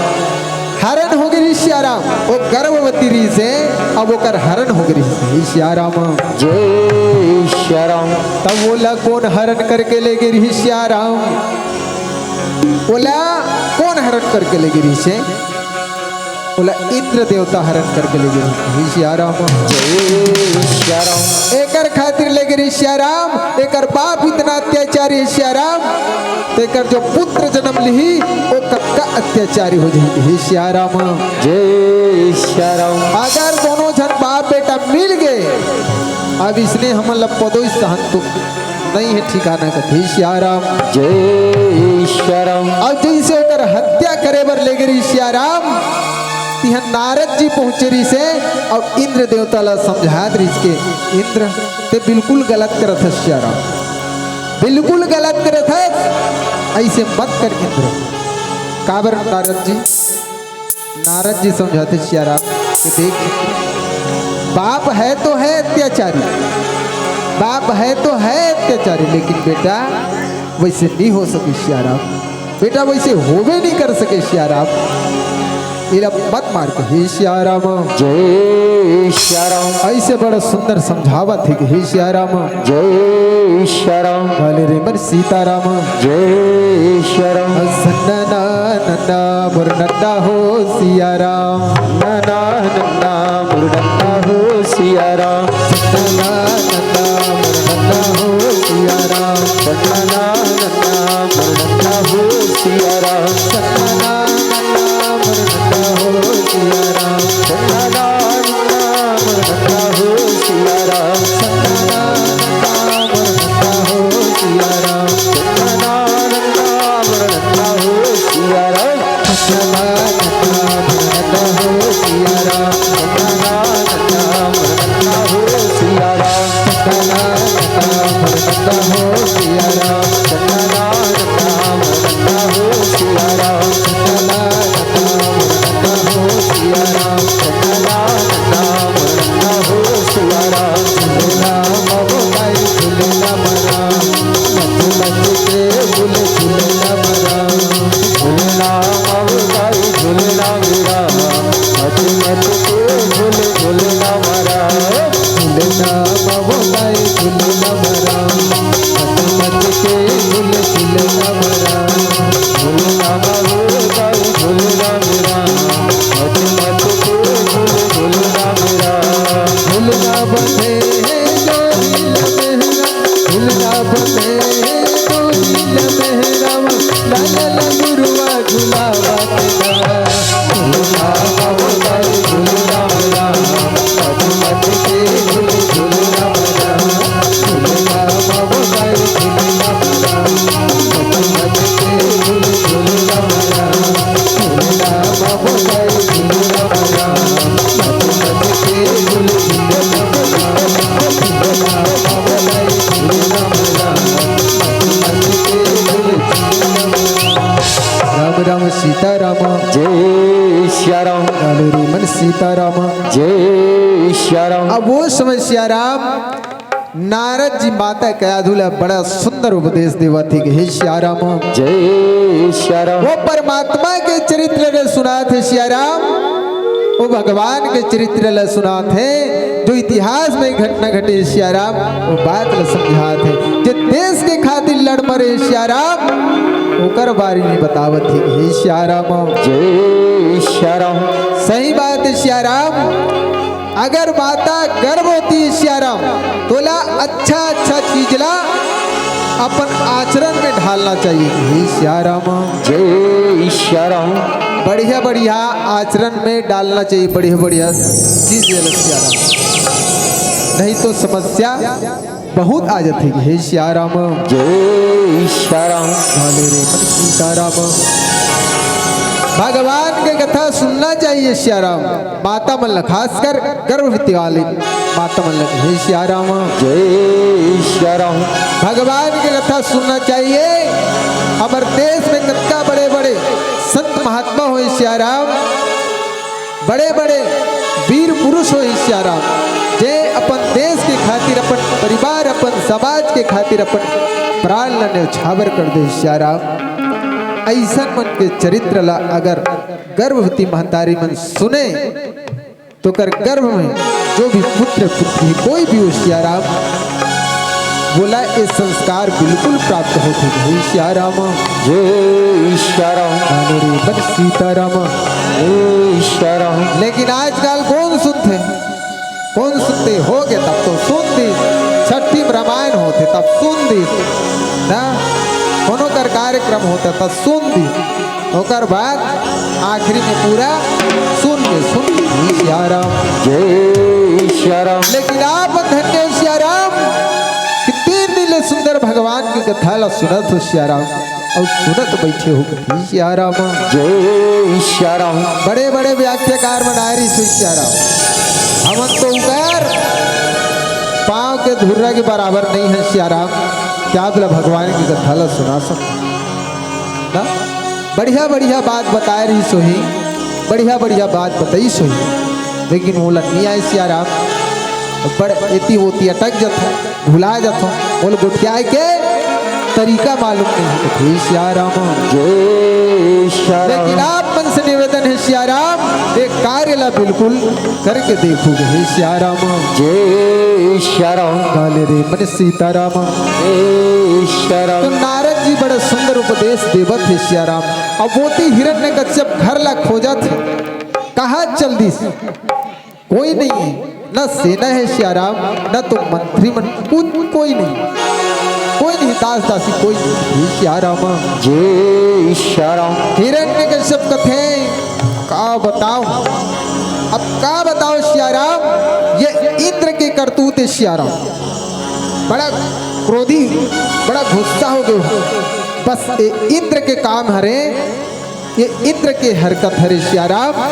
हरण हो गे रिहिस सिया राम, वो गर्भवती रिहिस हे, अब ओकर हरण हो गे रिहिस, हे सिया राम। जय सिया राम। तब ओला कोन हरण करके ले गे रिहिस सिया राम? ओला कोन हरण करके ले गे रिहिस हे? ओला इंद्र देवता हरण करके ले गे रिहिस हे, सिया राम। जय सिया राम। एकर खातिर ले गे रिहिस सिया राम, एकर बाप इतना अत्याचारी हे सिया राम, तो एकर जो पुत्र जन्म लिही, वो कतका अत्याचारी हो जाही, हे सिया राम। जय सिया राम। अगर दोनों झन बाप बेटा मिल गे, अब इसने हमन ला पदोई सहन तो नहीं हे ठिकाना कथे सिया राम। जय सिया राम। अउ जइसे ओकर हत्या करे बर ले गे रिहिस सिया राम, तिहां नारद जी पहुंचे रिहिस हे अउ इंद्र देवता ला समझात रिहिस के, इंद्र, ते बिल्कुल गलत करत हस सिया राम, बिल्कुल गलत करत हस, अइसे मत कर इंद्र। काबर नारद जी? नारद जी समझाथे सिया राम कि देख, बाप है तो है अत्याचारी, बाप है तो है अत्याचारी, लेकिन बेटा वइसे नहीं हो सके सिया राम, बेटा वइसे होबे नहीं कर सके सिया राम। एला मत मार कहे सिया राम। जय सिया राम। अइसे बड़ा सुंदर समझावत हे कि हे सिया राम। जय सिया राम। बोले रे मन सीताराम। जय सिया राम। सन्ना ना नन्ना मुर नन्ना हो सिया राम। नन्ना नन्ना मुर नन्ना हो सिया राम। सन्ना ना नन्ना मुर नन्ना हो सिया राम। सन्ना ना नन्ना मुर नन्ना हो सिया राम। सन्ना ना नन्ना मुर नन्ना हो सिया राम। सन्ना ना नन्ना मुर नन्ना हो सिया राम। सन्ना ना नन्ना मुर नन्ना हो सिया राम। सन्ना ना नन्ना मुर नन्ना हो सिया राम। सन्ना ना नन्ना मुर नन्ना झूलना ममताई झूलना मरा, मच मच के झूल झूलना मरा। झूलना ममताई झूलना मरा, मच मच के झूल झूलना मरा। झूलना ममताई झूलना मरा, मच मच के झूल झूलना मरा। झूलना ममताई झूलना मरा, मच मच के झूल झूलना मरा। झूलना बंधे हे डोरी ल मेहरा, झूलना बंधे हे डोरी ल मेहरा, लाल लाल गुरुआ झूलावत बा। झूलना बाबा झूलना बा, मच मच के झूल झूलना बा। झूलना बाबा झूलना बा, मच मच के झूल झूलना बा। झूलना बाबा झूलना बा, राम राम सीता राम। जय सिया राम। काले रे मन सीता राम। जय सिया राम। अब वो समय सिया राम नारद जी माता कयाधु ला बड़ा सुंदर उपदेश देवत हे कि हे सिया राम। जय सिया राम। वो परमात्मा के चरित्र ला सुनात हे सिया राम, वो भगवान के चरित्र ला सुनात हे, जो इतिहास में घटना घटे सिया राम, वो बात ला समझात हे। जे देश के खातिर लड़ मरे सिया राम, ओकर बारे में बतावत हे कि हे सिया राम। जय सिया राम। सही बात हे सिया राम। अगर माता गर्भवती हे सिया राम, तोला अच्छा अच्छा चीज ला अपन आचरण में ढालना चाहिए। हे सिया राम। जय सिया राम। बढ़िया बढ़िया आचरण में डालना चाहिए, बढ़िया बढ़िया चीज ला सिया राम, नहीं तो समस्या बहुत आ जाथे। हे सिया राम। जय सिया राम। काले रे मन सीता राम। भगवान के कथा सुनना चाहिए सिया राम। माता मन ला, खासकर गर्भवती वाली माता मन ला, हे सिया राम। जय सिया राम। भगवान के कथा सुनना चाहिए। हमर देश में कतका बड़े बड़े संत महात्मा होय सिया राम, बड़े बड़े वीर पुरुष होय सिया राम, जे अपन देश के खातिर, अपन परिवार, अपन समाज के खातिर अपन प्राण ला न्यौछावर कर दे सिया राम। अइसन मन के चरित्र ला अगर गर्भवती महतारी मन सुने, तो ओकर गर्भ में जो भी पुत्र पुत्री कोई भी हो सिया राम, वोला ये संस्कार बिल्कुल प्राप्त होथे। जय सिया राम। जय सिया राम। काले रे मन सीता राम। जय सिया राम। लेकिन आजकल कौन सुनथे? कौन सुनथे? होगे तब तो सुन दी, छट्ठी में रामायण होथे तब सुन दी ना, कोनो कर कार्यक्रम होथे तब सुन दी। ओकर बाद आखिरी में पूरा सुन के सुन के सिया राम। जय सिया राम। लेकिन आप धन्य हो सिया राम कि तीन दिन ले सुंदर भगवान के कथा ला सुनत हो सिया राम, अउ सुनत बैठे हो कथे सिया राम। जय सिया राम। बड़े बड़े व्याख्याकार बनाए रहिस सिया राम, हमन तो उकर पाँव के धुर्रा के बराबर नहीं है सिया राम। क्या बोला भगवान की कथा ला सुना सक ना? बढ़िया बढ़िया बात बताए रहिस होही, बढ़िया बढ़िया बात बताइस होही, लेकिन ओला नइ आय सिया राम। बड़ एती ओती अटक जथों, भुला जथों, ओला गोठियाए के तरीका मालूम नहीं हे सिया राम। जय सिया राम। लेकिन आप मन से निवेदन हे सिया राम, ये कार्य ला बिल्कुल करके देखो हे सिया राम। जय सिया राम। काले रे मन सीता राम। जय सिया राम। तो नारद जी बड़ा सुंदर उपदेश देवत हे सिया राम। अब ओती हिरण्यकश्यप घर ला खोजत हे, कहाँ चल दिस? कोई नहीं है, न सेना है सिया राम, न तो मंत्री मन, कुछ कोई नहीं, कोई नहीं, दास दासी कोई नहीं हे सिया राम। जय सिया राम। हिरण्यकश्यप कथे, का बताओ, अब का बताओ सिया राम, ये इंद्र के करतूत हे सिया राम। बड़ा क्रोधी, बड़ा गुस्सा हो गयो। बस ये इंद्र के काम हरे, ये इंद्र के हरकत हरे सिया राम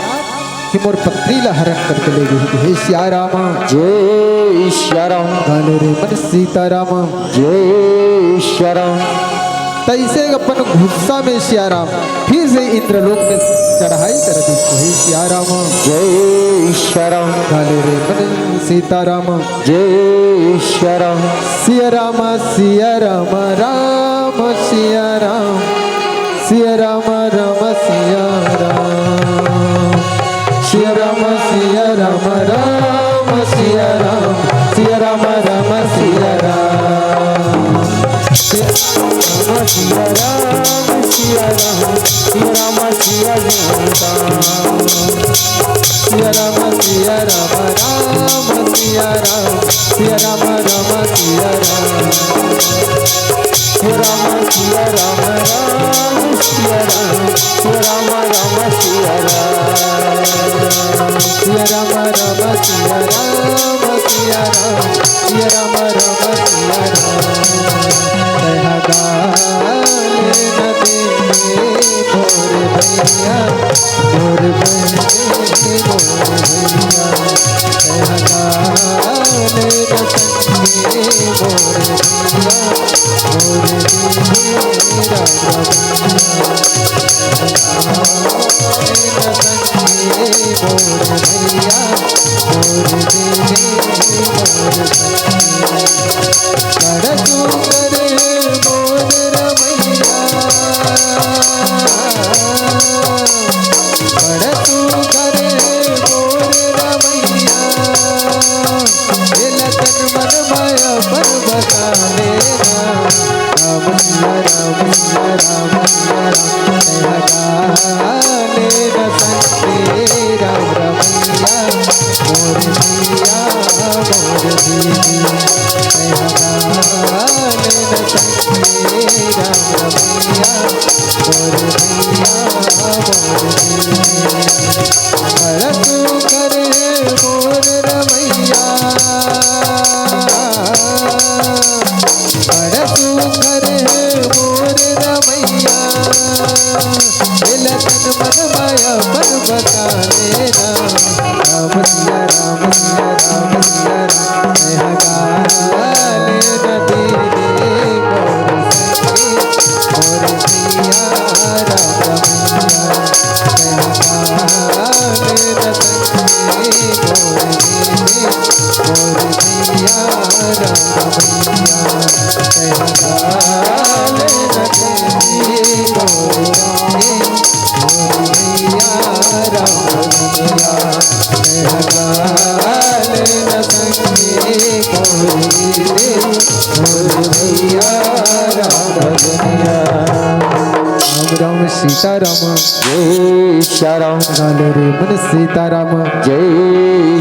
कि मोर पत्नी ला हरण करके ले गई हे सिया राम। जय सिया राम। काले रे मन सीता राम। जय सिया राम। तइसे अपन गुस्सा में सियाराम फिर से इंद्रलोक में चढ़ाई कर दी। हे सियाराम। जय सियाराम। गाले रे मन सीताराम। जय सियाराम। सियाराम सियाराम राम सियाराम। सियाराम राम सियाराम। सियाराम सियाराम राम सियाराम। सियाराम राम सियाराम। सिया राम सिया राम सिया राम सिया राम। सिया राम सिया राम राम सिया राम। सिया राम राम सिया राम। सिया राम सिया राम राम सिया राम। सिया राम राम सिया राम। सिया राम राम सिया राम सिया राम। सिया राम राम सिया राम। कहा गाले न देंगे मोर भैया, मोर बहने मोर भैया। कहा गाले न संगे मोर भैया, मोर दीदी राम भैया। कहा गाले न संगे मोर भैया, मोर दीदी मोर भैया। बड़ा सुंदर मोर रमैया, बड़ा सुंदर मोर रमैया। ए लखन मन माया पर बसा लेना। राम सिया राम सिया राम सिया राम। ए लगा लेना संगे राम रमैया। मोर भैया मोर दीदी। ए लगा लेना संगे राम रमैया। मोर भैया मोर दीदी। बड़ा सुंदर मोर रमैया। बड़ा सुंदर मोर रमैया। ए लखन मन माया पर बसा लेना। राम सिया राम सिया राम सिया राम। ए लगा लेना दीदी मोर संगे मोर भैया राम रमैया। ए लगा लेना संगे मोर दीदी मोर भैया राम रमैया। ए लगा लेना संगे मोर दीदी मोर भैया राम रमैया। ए लगा लेना संगे मोर दीदी मोर भैया राम रमैया। राम राम सीताराम। जय सियाराम। गाले रे मन सीताराम। जय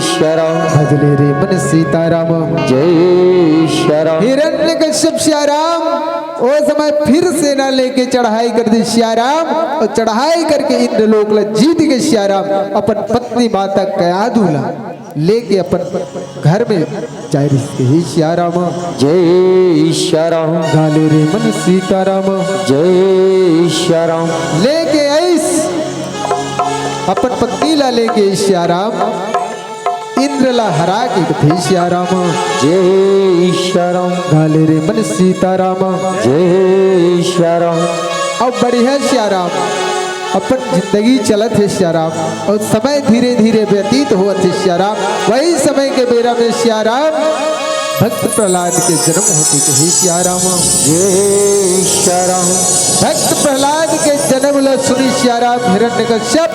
सियाराम। भजले रे मन सीताराम। जय सियाराम। हिरण्यकश्यप सियाराम ओ समय फिर सेना लेके चढ़ाई कर दी सियाराम। अउ चढ़ाई करके इंद्रलोक ला जीत के सियाराम अपन पत्नी माता कयाधु ला लेके अपन घर में जाय रहिस। हे सियाराम। जय सियाराम। गाले रे मन सीताराम। जय सियाराम। लेके आइस अपन पत्नी ला लेके सियाराम। इंद्र ला हरा के कथे सियाराम। जय सियाराम। गाले रे मन सीताराम। जय सियाराम। अब बढ़िया सियाराम अपन जिंदगी चलत हे सियाराम, अउ समय धीरे धीरे व्यतीत होवत हे सियाराम। वही समय के बेरा में सियाराम भक्त प्रहलाद के जन्म होथे। कहे सियाराम। जय सियाराम। भक्त प्रहलाद के जन्म ला सुनी सियाराम हिरण्यकश्यप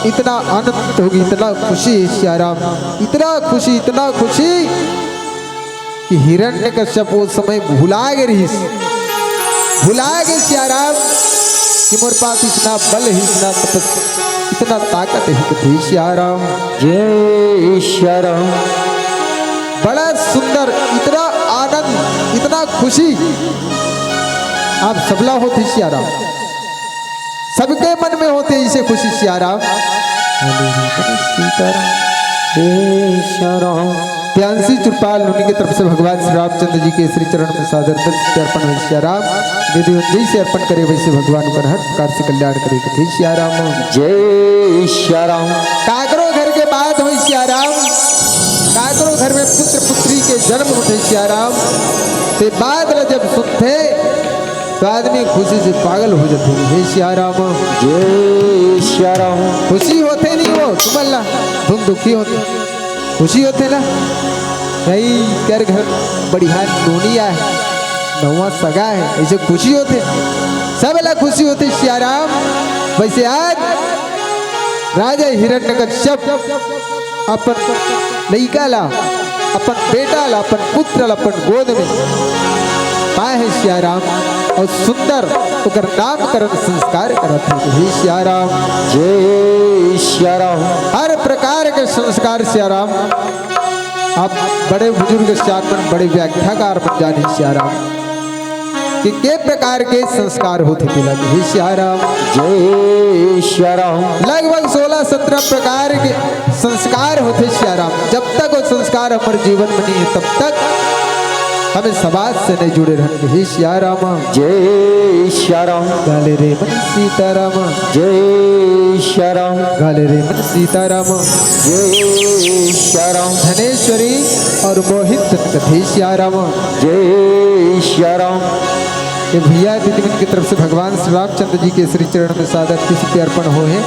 इतना आनंद होगे, इतना खुशी हे सियाराम, इतना खुशी, इतना खुशी कि हिरण्यकश्यप ओ समय भुला गे रहिस, भुला गे सियाराम कि मोर पास इतना बल हे, इतना तपस, इतना ताकत हे। कथे सियाराम। जय सियाराम। बड़ा सुंदर, इतना आनंद, इतना खुशी आप सबला होथे सियाराम। सबके मन में होथे ऐसे खुशी सियाराम। सीताराम। हे सियाराम। प्यांसी चुरपाल नोनी के तरफ से भगवान श्री रामचंद्र जी के श्री चरण में सादर दंड अर्पण हे सियाराम। विधि जैसे अर्पण करे वैसे भगवान ओकर हर प्रकार से कल्याण करे। कथे सियाराम। जय सियाराम। काकरो घर के बात होय सियाराम, काकरो घर में पुत्र पुत्री के जन्म होथे सियाराम, ते बात ला जब सुनथे तो आदमी खुशी से पागल हो जाथे। हे सिया राम। जय सिया राम। खुशी होथे नहीं वो, तुमन ला, तुम दुखी होथे। खुशी होथे ना, नहीं कर घर बढ़िया नोनी आए, नवा सगा है, ऐसे खुशी होथे, सब ला खुशी होथे सिया राम। वैसे आज राजा हिरण्यकश्यप अपन लइका ला, अपन बेटा ला, अपन पुत्र ला अपन गोद में पाए हे सिया राम, और सुंदर ओकर नामकरण संस्कार करत हे। हे सिया राम। जय सिया राम। हर प्रकार के संस्कार सिया राम, आप बड़े बुजुर्ग सियान मन, बड़े व्याख्याकार मन जाने सिया राम। कि के प्रकार के संस्कार होथे तेला। हे सिया राम। जय सिया राम। लगभग सोलह सत्रह प्रकार के संस्कार होथे सिया राम। जब तक वो संस्कार हमर जीवन में नहीं है, तब तक हमें समाज से नहीं जुड़े रहन। हे सिया राम। जय सिया राम। गाले रे मन सीता राम। जय सिया राम। गाले रे मन सीता राम। जय सिया राम। धनेश्वरी और मोहित तन कथे सिया राम। जय सिया राम। ये भैया दीदी मन की तरफ से भगवान श्री रामचंद्र जी के श्री चरण में सादर पुष्प अर्पण हो है।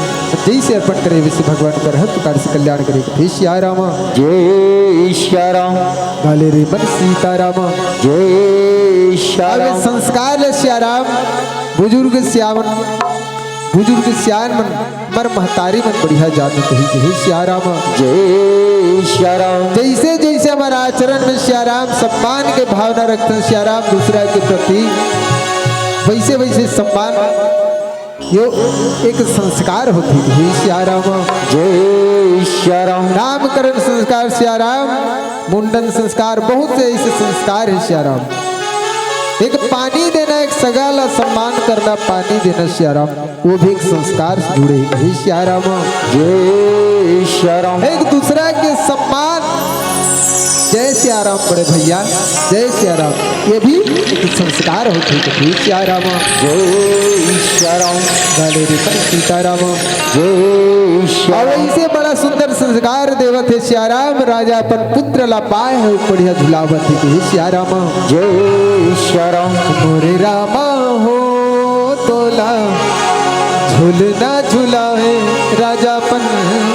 जैसे अर्पण करे वैसे भगवान कर हर प्रकार से कल्याण करे। हे सिया राम। जय सिया राम। गाले रे मन सीता राम। जय सिया अब राम। संस्कार ले सिया राम, बुजुर्ग सियावन, बुजुर्ग सियान मन, हमर महतारी मन बढ़िया जान कही। जय सिया राम। जय सिया राम। जैसे जैसे हमारा आचरण में सिया राम सम्मान के भावना रखते हैं सिया राम दूसरा के प्रति, वैसे वैसे सम्मान यो एक संस्कार होथे। हे सिया राम। जय सिया राम। नामकरण संस्कार सिया राम, मुंडन संस्कार, बहुत से ऐसे संस्कार है सिया राम। एक पानी देना, एक सगा ला सम्मान करना, पानी देना सिया राम, वो भी एक संस्कार से जुड़े हे। हे सिया राम। जय सिया राम। एक दूसरा के सम्मान, जय सिया राम बड़े भैया, जय सिया राम, ये भी एक संस्कार होथे। हे सिया राम। जय सिया राम। गाले रे मन सीता राम। जय सिया और राम। ऐसे बड़ा सुंदर संस्कार देवत हे सिया राम। राजा अपन पुत्र ला पाए हे, बढ़िया झुलावत हे। हे सिया राम। जय सिया राम। मोरे रामा हो तोला झुलना झुलावे राजा अपन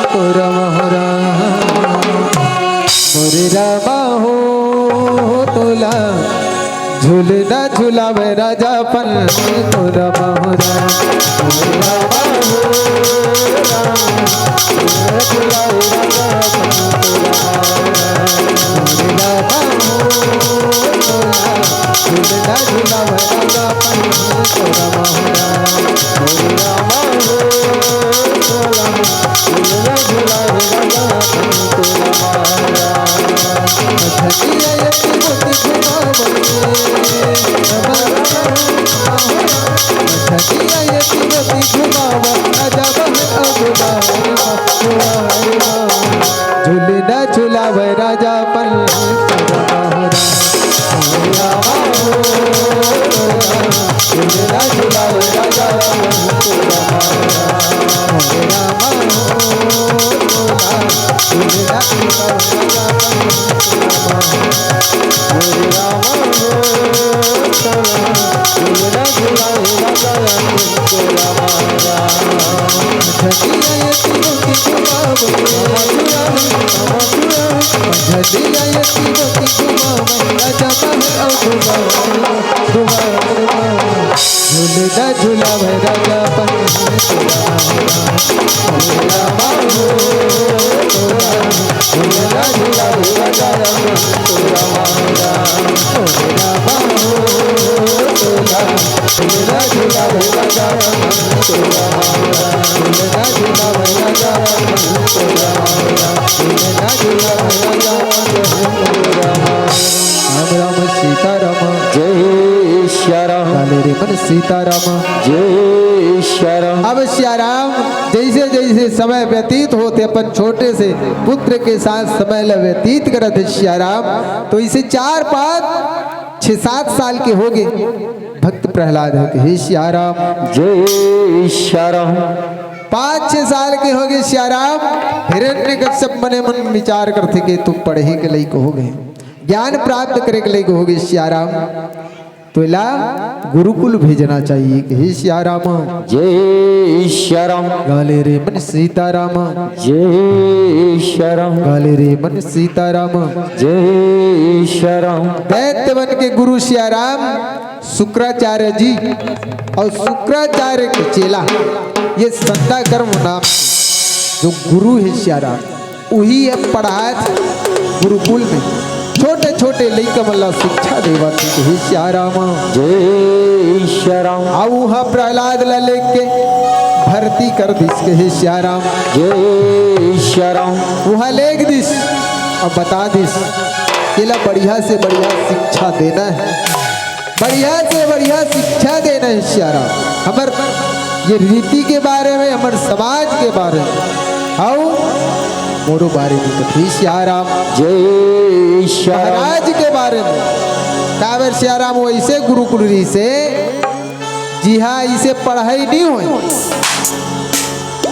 तोरा मोहरा। मोरे रामा हो तोला झुलना झुलावे राजा अपन तोरा मोहरा। मोरे रामा हो राम, झुलना झुलावे राजा अपन तोरा मोहरा। मोरे रामा हो तोला झुलना झुलावे राजा अपन तोरा मोहरा। मोरे रामा हो तोला झुलना झुलावे राजा अपन तोरा मोहरा। मछलिया ये मोती घुमावे, मछलिया ये मोती घुमावे, राजा बहन अगुआ। झुलना झुलावे राजा अपन तोरा मोहरा। मोरे रामा हो, झुलना झुलावे राजा अपन तोरा मोहरा। मोरे रामा हो, झुलना झुलावे राजा अपन तोरा मोहरा। मोरे रामा हो, झुलना झुलावे राजा अपन तोरा मोहरा। मछलिया ये मोती घुमावे, मछलिया ये मोती घुमावे, राजा महल अउ घुमावे, घुमावे, घुमावे। झुलना झुलावे राजा अपन तोरा मोहरा। झुलना झुलावे राजा अपन तोरा मोहरा। राम राम सीता राम। जय सिया राम। काले रे मन सीता राम। जय सिया राम। अब सिया राम जैसे जैसे समय व्यतीत होते अपन छोटे से पुत्र के साथ समय ल व्यतीत करत हे सिया राम, तो इसे चार पाँच छह सात साल के हो गए। भक्त प्रहलाद हे कि हे सिया राम। जय सिया राम। पाँच छह साल के हो गए सिया राम। हिरण्यकश्यप मने मन विचार करथे कि तुम पढ़े के लइक हो गए, ज्ञान प्राप्त करे के लइक हो गए सिया राम। तो एला गुरुकुल भेजना चाहिए। हे सिया राम। जय सिया राम। गाले रे मन सीताराम। जय सिया राम। गाले रे मन सीताराम। जय सिया राम। दैत्य वन के गुरु सिया राम, शुक्राचार्य जी और शुक्राचार्य के चेला, ये संध्या कर्म नाम जो गुरु हे सिया राम, उही हे पढ़ात गुरुकुल में छोटे छोटे लइका मन ला शिक्षा देवत हे। हे सिया राम। जय सिया राम। अउ उहाँ प्रहलाद ला लेके भर्ती कर दिस के। हे सिया राम। जय सिया राम। उहाँ लेग दिस अउ बता दिस, एला बढ़िया से बढ़िया शिक्षा देना हे, बढ़िया से बढ़िया शिक्षा देना हे सिया राम। हमर ये रीति के बारे में, हमर समाज के बारे में, अउ मोरो बारे में कथे सिया राम। जय सिया राम। महाराज के बारे में। काबर सिया राम वैसे गुरुकुल रहिसे, जिहाँ इसे पढ़ाई नहीं होय,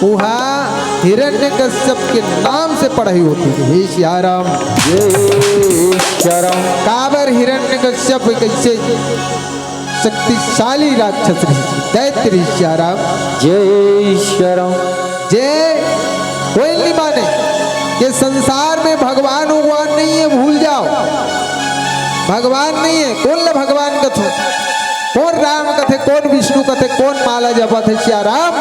उहाँ हिरण्यकश्यप के नाम से पढ़ाई होती हे। हे सिया राम। जय सिया राम। काबर हिरण्यकश्यप कैसे शक्तिशाली राक्षस रहिस, दैत्य रहिस सिया राम। जय सिया राम। जे कोई नहीं माने, ये संसार में भगवान उगवान नहीं है, भूल जाओ। भगवान नहीं है, कोन ला भगवान कथे, कोन राम कथे, कोन विष्णु कथे, कोन माला जपत हे सिया राम।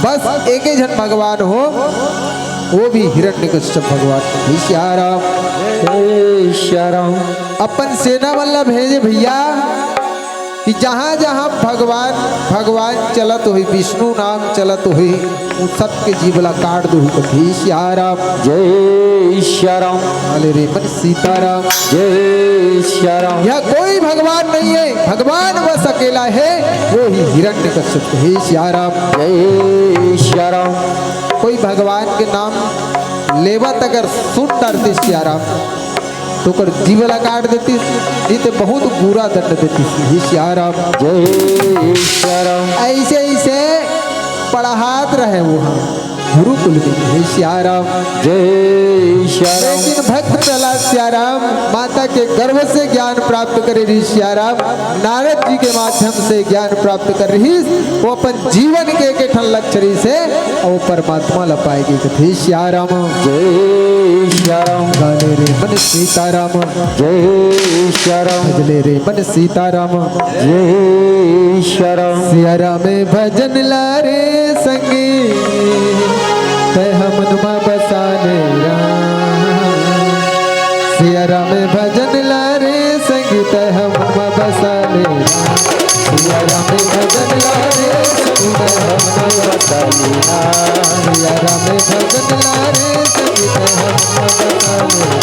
बस एके झन भगवान हो, वो भी हिरण्यकश्यप भगवान कथे सिया राम। जय सिया राम। अपन सेना मन ला भेजे भैया, कि जहाँ जहाँ भगवान, भगवान चलत होही, विष्णु नाम चलत होही, वो सबके जीभ ला काट दो, कथे सिया राम। जय सिया राम। गाले रे मन सीताराम। जय सिया राम। यहाँ कोई भगवान नहीं है, भगवान बस अकेला है, वो ही हिरण्यकश्यप, कथे सिया राम। जय सिया राम। कोई भगवान के नाम लेवत अगर सुन डरतिस सिया राम, तो ओकर जीभ ला काट देतिस, नहीं तो बहुत बुरा दंड देतिस। हे सिया राम। जय सिया राम। ऐसे ऐसे पढ़ात रहे वो गुरुकुल में। हे सिया राम। जय सिया राम। लेकिन भक्त प्रहलाद सिया राम माता के गर्भ से ज्ञान प्राप्त करे रहिस सिया राम, नारद जी के माध्यम से ज्ञान प्राप्त करे रहिस, वो अपन जीवन के एक ठन लक्ष्य रहिसे, अउ परमात्मा ला पाए के कथे सिया राम। जय सिया राम। गाले रे मन सीताराम। जय सिया राम। भजले रे मन सीताराम। जय सिया राम। सिया राम भजन ला रे संगी, तै हमन मा बसा ले राम। सिया राम भजन ला रे संगी, तै हमन मा बसा ले राम। सिया राम भजन ला रे संगी, तै हमन मा बसा ले राम। सिया राम भजन ला रे संगी, तै हमन मा बसा ले राम।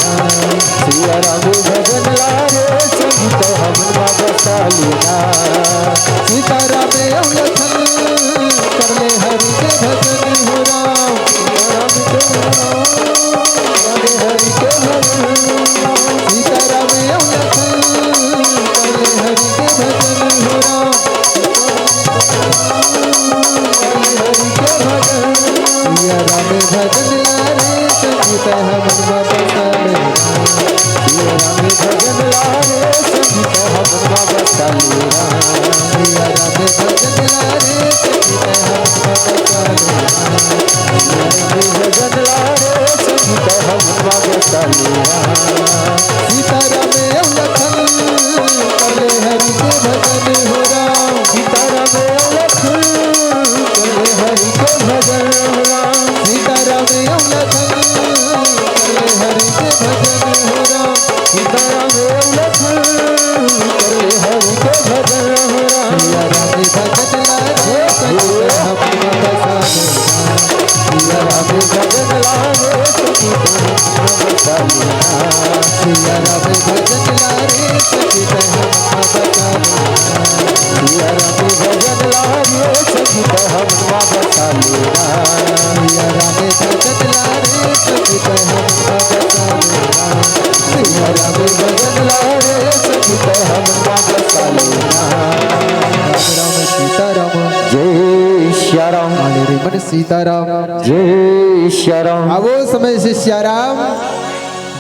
सिया राम भजन ला रे संगी, तै हमन मा बसा ले राम। सीताराम अउ लखन कर ले हरि के भजन हो राम। सीताराम के हरि के भजन। सीताराम अउ लखन कर ले हरि के भजन हो राम। कर ले हरि के भजन। सिया राम भजन ला रे संगी, तै हमन मा बसा ले राम। सिया राम भजन ला रे संगी, तै हमन मा बसा ले राम। सिया राम भजन ला रे संगी, तै हमन मा बसा ले राम। सिया राम भजन ला रे संगी, तै हमन मा बसा ले राम। सीताराम अउ लखन कर ले हरि के भजन हो राम। सीताराम अउ लखन कर ले हरि के भजन हो राम। सीताराम अउ लखन कर ले हरि के भजन हो राम। सीताराम अउ लखन कर ले हरि के भजन हो राम। सिया राम भजन ला रे संगी, तै हमन मा बसा ले राम। सिया राम भजन ला रे संगी, तै हमन मा बसा ले राम। सिया राम भजन ला रे संगी, तै हमन मा बसा ले राम। सिया राम भजन ला रे संगी, तै हमन मा बसा ले राम। सिया राम भजन ला रे संगी, तै हमन मा बसा ले राम। सिया राम भजन ला रे संगी, तै हमन मा बसा ले राम। राम राम सीताराम। जय सिया राम। गाले रे मन सीताराम। जय सिया राम। अब वो समय से सिया राम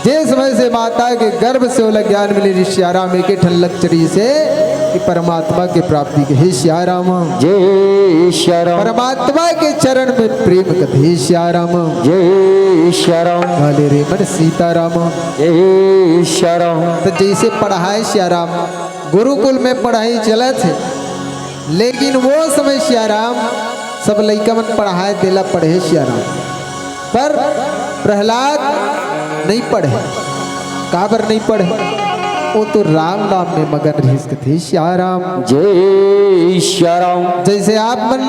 जे समय से माता के गर्भ से ओला ज्ञान मिले रिहिस सियाराम, एके ठन लक्ष्य रिहिस हे कि परमात्मा के प्राप्ति के। हे सियाराम, जय सियाराम। परमात्मा के चरण में प्रेम कथे, हे सियाराम। जय सियाराम। काले रे मन सीताराम। जय सियाराम। त जइसे पढ़ाय सियाराम, गुरुकुल में पढ़ाई चलत हे, लेकिन वो समय सियाराम सब लइका मन पढ़ाय, तेला पढ़े सियाराम। पर प्रहलाद नइ पढ़े। काबर नइ पढ़े? वो तो राम नाम में मगन रिहिस कथे सियाराम। जय सियाराम। जइसे आप मन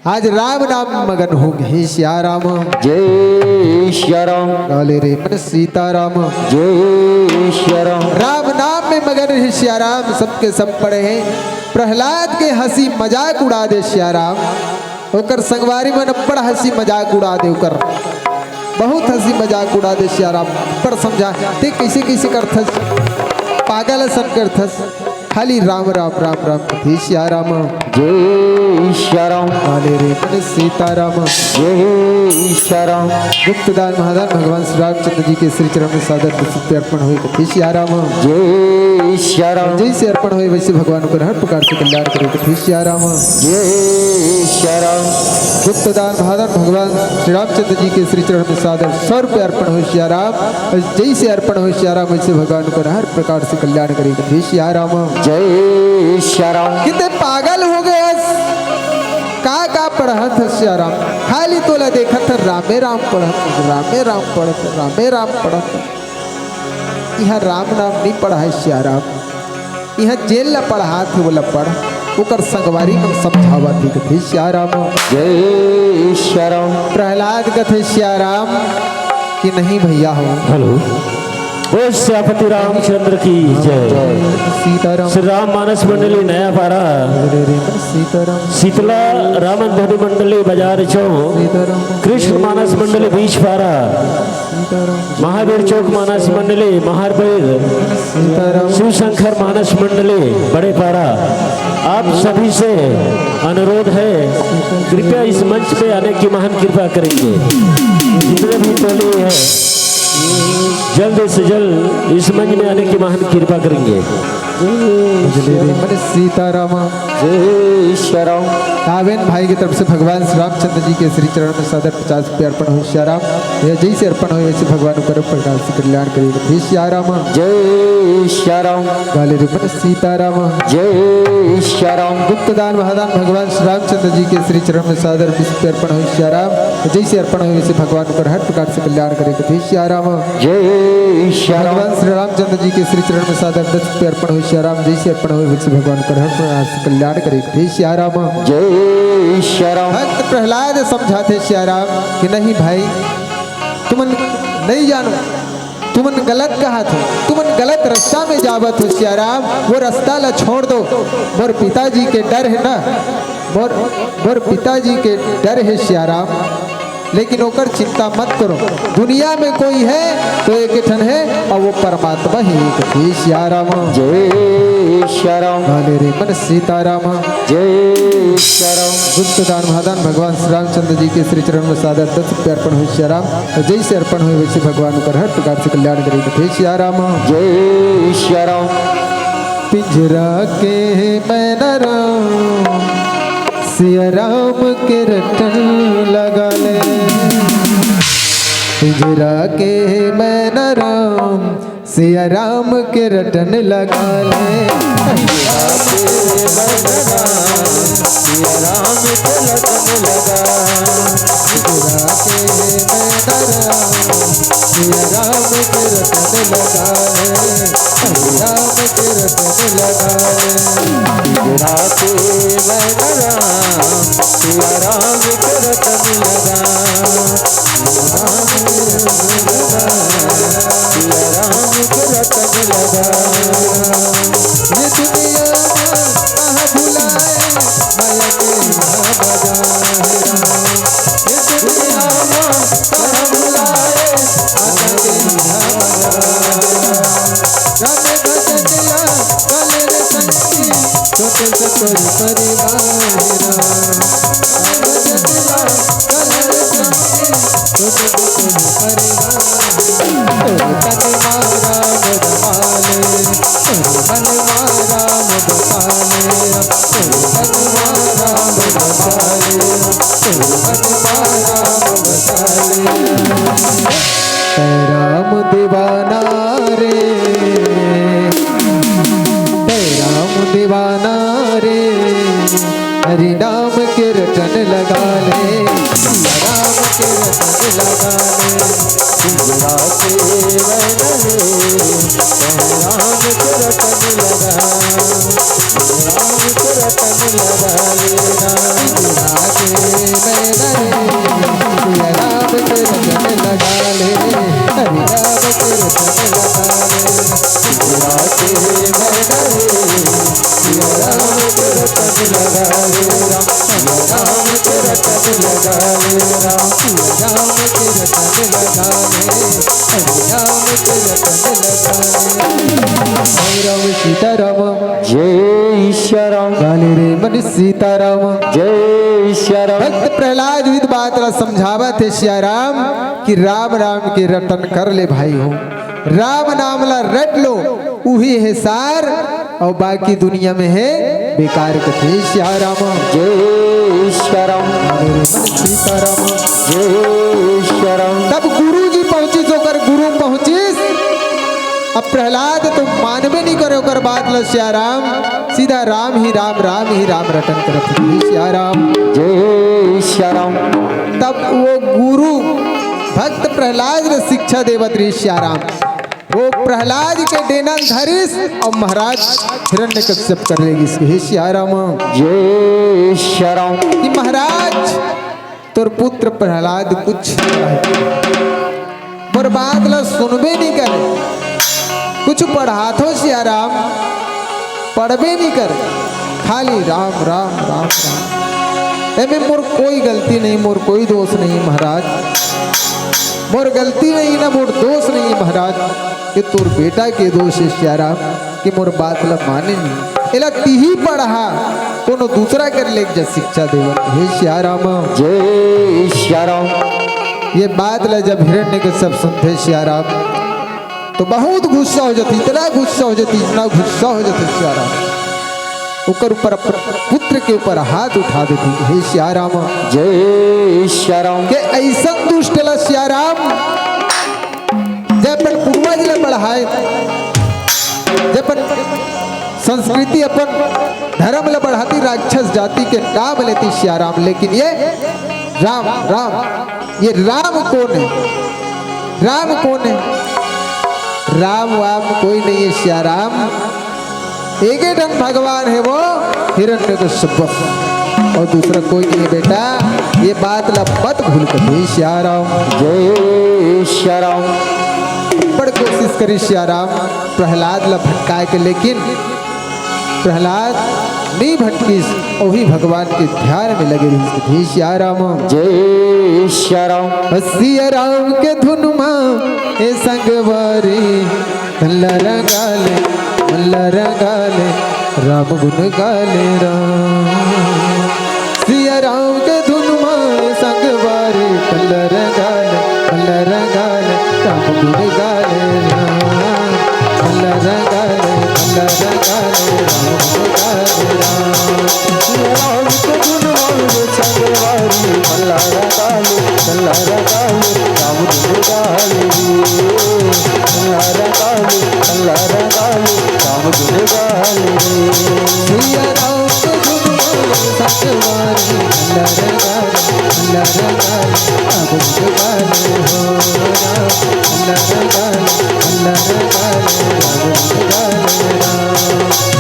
आज राम नाम में मगन होगे, हे सियाराम। जय सियाराम। काले रे मन सीताराम। जय सियाराम। राम नाम में मगन हे सियाराम, सबके सब पढ़े हे। प्रहलाद के हंसी मजाक उड़ा दे सियाराम। ओकर संगवारी मन अब्बड़ हंसी मजाक उड़ा दे ओकर, बहुत हंसी मजाक उड़ा दे सियाराम। अब्बड़ समझा, ते कइसे कइसे करथस, पागल असन करथस, खाली राम राम राम राम कथे सियाराम। जय सियाराम। काले रे मन सीताराम। जय सियाराम। गुप्त दान महादान भगवान श्री रामचंद्र जी के श्री चरण में सादर पुष्प अर्पण होय कथे सियाराम। जय सियाराम। जइसे अर्पण होय वइसे भगवान ओकर हर प्रकार से कल्याण करे कथे सियाराम। जय सियाराम। गुप्त दान महादान भगवान श्री रामचंद्र जी के श्री चरण में सादर सौ रुपये अर्पण होय सियाराम। जइसे अर्पण होय सियाराम, वइसे भगवान ओकर हर प्रकार से कल्याण करे कथे सियाराम। जय सियाराम। किते पागल होगे हस, का का पढ़त हस सियाराम? खाली तोला देखत हस, रामे राम पढ़त हस, रामे राम पढ़त हस, रामे राम पढ़त हस। इहाँ राम नाम नइ पढ़ाय सियाराम, इहाँ जेन ला पढ़ात हे, ओला पढ़, ओकर संगवारी मन समझावत हे, कथे सियाराम। जय सियाराम। प्रहलाद कथे सियाराम कि नहीं भइया हो। हेलो। बोल सियापति रामचंद्र की जय। सीताराम। श्री राम मानस मंडली नया पारा, सीताराम। शीतला रामन ध्वनि मंडली बाजार चौक, सीताराम। कृष्ण मानस मंडली बीच पारा, सीताराम। महावीर चौक मानस मंडली महारबीर, सीताराम। शिव शंकर मानस मंडली बड़े पारा, आप सभी से अनुरोध है, कृपया इस मंच पे आने की महान कृपा करेंगे। जितने भी टोली हैं, जल्द से जल्द इस मंच में आने की महान कृपा करेंगे। जय श्री राम। सीताराम। जय श्री राम। तावेन भाई की तरफ से भगवान श्री रामचंद्र जी के श्री चरण में सादर पचास रुपये अर्पण होय सियाराम। यह जइसे अर्पण होय वइसे भगवान ओकर प्रकार से कल्याण करे, कथे सियाराम। जय सियाराम। काले रे मन सीताराम। जय सियाराम। गुप्त दान महादान भगवान श्री रामचंद्र जी के श्री चरण में सादर पुष्प अर्पण होय सियाराम। जइसे अर्पण होय वइसे भगवान ओकर हर प्रकार से कल्याण करे, कथे सियाराम। जय सियाराम। भगवान श्री रामचंद्र जी के श्री चरण में सादर दस रुपये अर्पण होय सियाराम। जइसे अर्पण होय वइसे भगवान ओकर हर प्रकार से कल्याण करे, कथे सियाराम। जय सियाराम। भक्त प्रहलाद समझाथे सियाराम कि नहीं भाई, तुमन नइ जानो, तुमन गलत कहत हो, तुमन गलत रास्ता में जावत हो सियाराम, वो रास्ता ला छोड़ दो। मोर पिताजी के डर हे ना, मोर, मोर पिताजी के डर हे सियाराम, लेकिन ओकर चिंता मत करो, दुनिया में कोई है तो एक ठन है, अउ वो परमात्मा ही एक हे सियाराम। जय सियाराम। काले रे मन सीताराम। जय सियाराम। गुप्त दान महादान भगवान श्री रामचंद्र जी के श्री चरण में सादर दस रुपये अर्पण होय सियाराम। जइसे अर्पण होय वइसे भगवान ओकर हर प्रकार से कल्याण करे, कथे सियाराम। जय सियाराम। पिंजरा के मैना राम, सियाराम के रटन लगा ले। पिंजरा के मैना राम, सियाराम के रटन लगा ले। सियाराम के रटन लगा। सियाराम के रटन लगा ले। सियाराम के रटन लगा ले। गुजराती मैना राम, सियाराम के रटन लगा। सियाराम के रटन लगा। ये दुनिया में कहाँ भुलाए, माया के यहाँ बाजार। ये दुनिया में कहाँ भुलाए, माया के यहाँ बाजार। राम भजन ला काले रे संगी, छोटे से तोर परिवार। राम भजन ला काले रे संगी, छोटे से तोर परिवार। हरि नाम के रटन लगा ले, सिया राम के रटन लगा ले। सिया के मैं नहीं, मैं राम के रटन लगा, राम के रटन लगा ले, राम के मैं नहीं, सिया राम के रटन लगा ले, हरि नाम के रटन लगा ले। सिया के मैं नहीं, सिया राम के रटन लगा ले राम, सिया राम के रटन लगा ले राम, सिया राम के रटन लगा ले, हरि नाम के रटन लगा ले। राम सीताराम। जय सिया राम। काले रे मन सीताराम। जय सिया राम। भक्त प्रहलाद इस बात ला समझावत हे सिया राम कि राम नाम के रटन कर ले भाई हो, राम नाम ला रट लो, उही हे सार, अउ बाकी दुनिया में हे बेकार कथे। सिया राम। जय सिया राम। सीताराम। जय सिया राम। तब गुरु जी पहुंचिस, ओकर गुरु पहुंचिस। अब प्रहलाद तो मानबे नहीं करे ओकर बात ल सिया राम, सीधा राम ही राम, राम ही राम रटन करत हे। सिया राम। जय सिया राम। तब वो गुरु भक्त प्रहलाद ल शिक्षा देवत रहिस सिया राम। वो प्रहलाद के डेना ल धरिस अउ महाराज हिरण्यकश्यप कर ले गिस। हे सिया राम। जय सिया राम। कि महाराज, तोर पुत्र प्रहलाद कुछ मोर बात ला सुनबे नहीं करे, कुछ पढ़ाथो सिया राम, पढ़बे नहीं करे, खाली राम राम राम राम। एमे मोर कोई गलती नहीं, मोर कोई दोष नहीं महाराज, मोर गलती नहीं ना, मोर दोष नहीं महाराज, ये तोर बेटा के दोष हे सिया राम कि मोर बात ला माने नहीं। एला तिही पढ़ा, कोनो दूसरा कर ले जा शिक्षा देवत। हे सिया राम। जय सिया राम। ये बात ला जब हिरण्यकश्यप सुनथे सिया राम, तो बहुत गुस्सा हो जाथे, इतना गुस्सा हो जाथे, इतना गुस्सा हो जाथे सिया राम। ओकर ऊपर अपन पुत्र के ऊपर हाथ उठा देथे। हे सिया राम। जय सिया राम। के अइसन दुष्ट ला सिया राम, जे अपन पूर्वज ला बढ़ाए, जे अपन संस्कृति, अपन धर्म ला बढ़ाती, राक्षस जाति के नाम लेती सिया राम, लेकिन ये राम, राम, ये राम कौन है? राम कौन है? राम वाम कोई नहीं है सिया राम। एके ठन भगवान हे वो हिरण्यकश्यप, अउ दूसरा कोई नहीं हे बेटा, ये बात ला मत भूल कभी सिया राम। जय सिया राम। बड़ कोशिश करिस सिया राम प्रहलाद ला भटकाए के, लेकिन प्रहलाद नहीं भटकिस, वही भगवान के ध्यान में लगे रहिस। जय सिया राम। जय सिया राम। सिया राम के धुन मा ए संगवारी, मल्ला रंगाले, मल्ला रंगाले, राम गुण गाले राम। सिया राम के धुन मा संगवारी, मल्ला रंगाले, मल्ला रंगाले, राम गुण गाले राम। मल्ला रंगाले, मल्ला रंगाले, राम गुण गाले राम। सिया राम के धुन मा संगवारी, मल्ला रंगाले, मल्ला रंगाले, राम गुण गाले। मल्ला रंगाले, मल्ला रंगाले, राम गुण गाले। सिया राम के धुन मा संगवारी, मल्ला रंगाले, मल्ला रंगाले, राम गुण गाले हो राम। मल्ला रंगाले, मल्ला रंगाले, राम गुण गाले राम।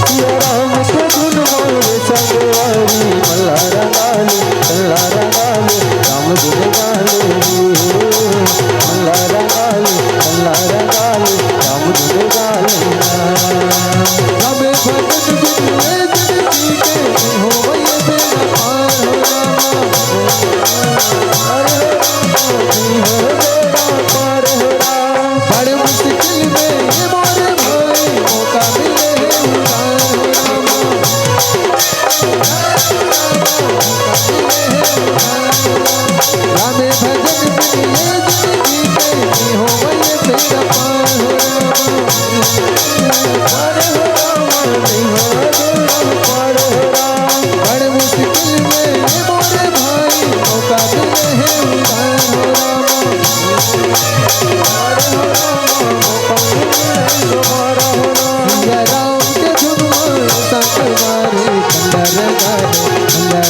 सिया राम के धुन मा संगवारी, मल्ला रंगाले, मल्ला रंगाले, राम गुण गाले। मल्ला रंगाले, मल्ला रंगाले, राम गुण गाले। राम भजन बिनु ए जिनगी के, होवै बेड़ा पार हो रामा। अरे हो रामा, हो बेड़ा पार हो राम। बड़ मुश्किल में ये मोरे भाई, मौका मिले है उधार हो रामा। रामे भजन बिन ये जिनगी के, होवै बेड़ा पार हो रामा। पार हो रामा, नहीं हो बेड़ा पार हो राम। बड़ मुश्किल में ये मोरे भाई, मौका मिले है उधार हो रामा। पार हो रामा, मौका मिले है उधार हो राम। सिया राम के धुन मा संगवारी, मल्ला रंगाले, मल्ला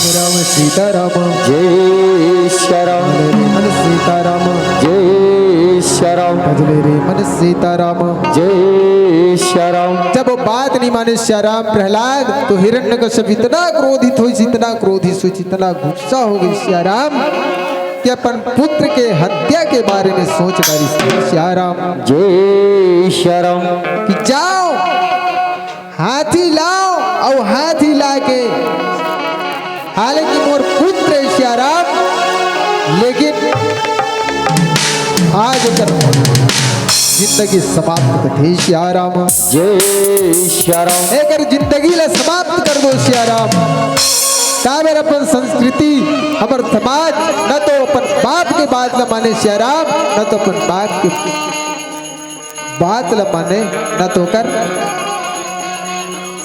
राम सीताराम। जय सिया राम। मन सीताराम। जय सिया राम। भजले रे मन सीताराम। जय सिया राम। जब वो बात नहीं माने सिया राम प्रहलाद, तो हिरण्यकश्यप इतना क्रोधित होइस, इतना क्रोधित होइस, इतना गुस्सा हो गइस सिया राम, कि अपन पुत्र के हत्या के बारे में सोच डारिस सिया राम। जय सिया राम। कि जाओ, हाथी लाओ अउ हाथी लाके, हालांकि मोर पुत्र हे सिया राम, लेकिन आज एकर जिंदगी समाप्त कर दे सिया राम। जय सिया राम। एकर जिंदगी ला समाप्त कर दो सिया राम। काबर अपन संस्कृति, हमर समाज न तो अपन बाप के बात ला माने सिया राम, न तो अपन बाप के बात ला माने, न तो ओकर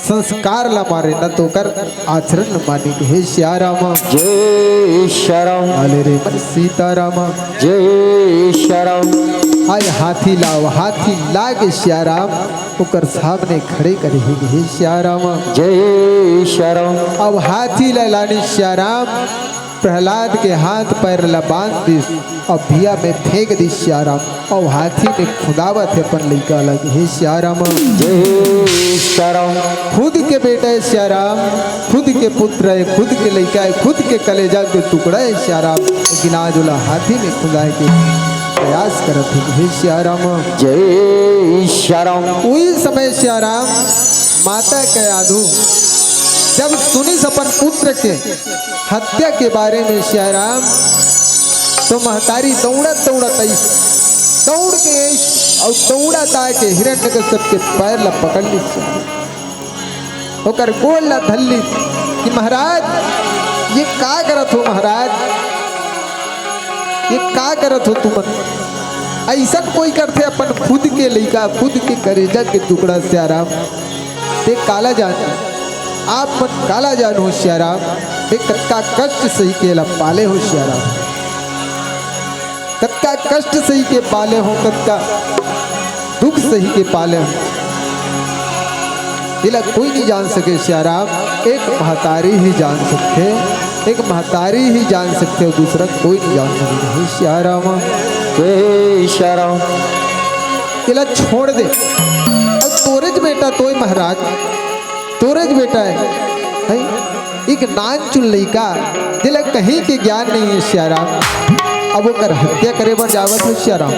संस्कार ला माने, न तो ओकर आचरण ला माने। हे सिया राम। जय सिया राम। भजले रे मन सीताराम। जय सिया राम। आय हाथी लाव, हाथी लाके सिया राम ओकर सामने खड़े करे हे, हे सिया राम। जय सिया राम। अब हाथी ला लानिस सिया राम, प्रहलाद के हाथ पैर ला बांध दिस अउ भुइयां में फेंक दिस सिया राम। अउ हाथी में खुंदावत हे अपन लइका ला, हे सिया राम। जय सिया राम। खुद के बेटा हे सिया राम, खुद के पुत्र हे, खुद के लइका हे, खुद के कलेजा के टुकड़ा हे सिया राम, लेकिन आज ओला हाथी में खुंदाए के प्रयास करत हे, हे सिया राम। जय सिया राम। उही समय सिया राम माता के आधू जब सुनिस अपन पुत्र के हत्या के बारे में सिया राम, तो महतारी दौड़त दौड़त आइस, दौड़ के आइस अउ दौड़त आके हिरण्यकश्यप के पैर ला पकड़ लिस, ओकर गोड़ ला धर लिस कि महाराज, ये का करत हो महाराज, ये का करत हो तुमन? अइसन कोई करथे अपन खुद के लइका, खुद के करेजा के टुकड़ा सिया राम? ते काला जान, आप मन काला जान हो सिया राम, ते कतका कष्ट सही के ला पाले हो सिया राम, कतका कष्ट सही के पाले हो, कतका दुख सही के पाले हो। एला कोई नहीं जान सके सिया राम, एक महतारी ही जान सकथे, एक महतारी ही जान सकथे, दूसरा कोई नहीं जान सकथे। हे सिया राम। हे सिया राम। एला छोड़ दे। अब तोरेच बेटा तोय महाराज, तोरेच बेटा हे, हे? एक नानचुन लइका, जेला कहीं के ज्ञान नहीं हे सिया राम, अब ओकर हत्या करे बर जावत हे सिया राम।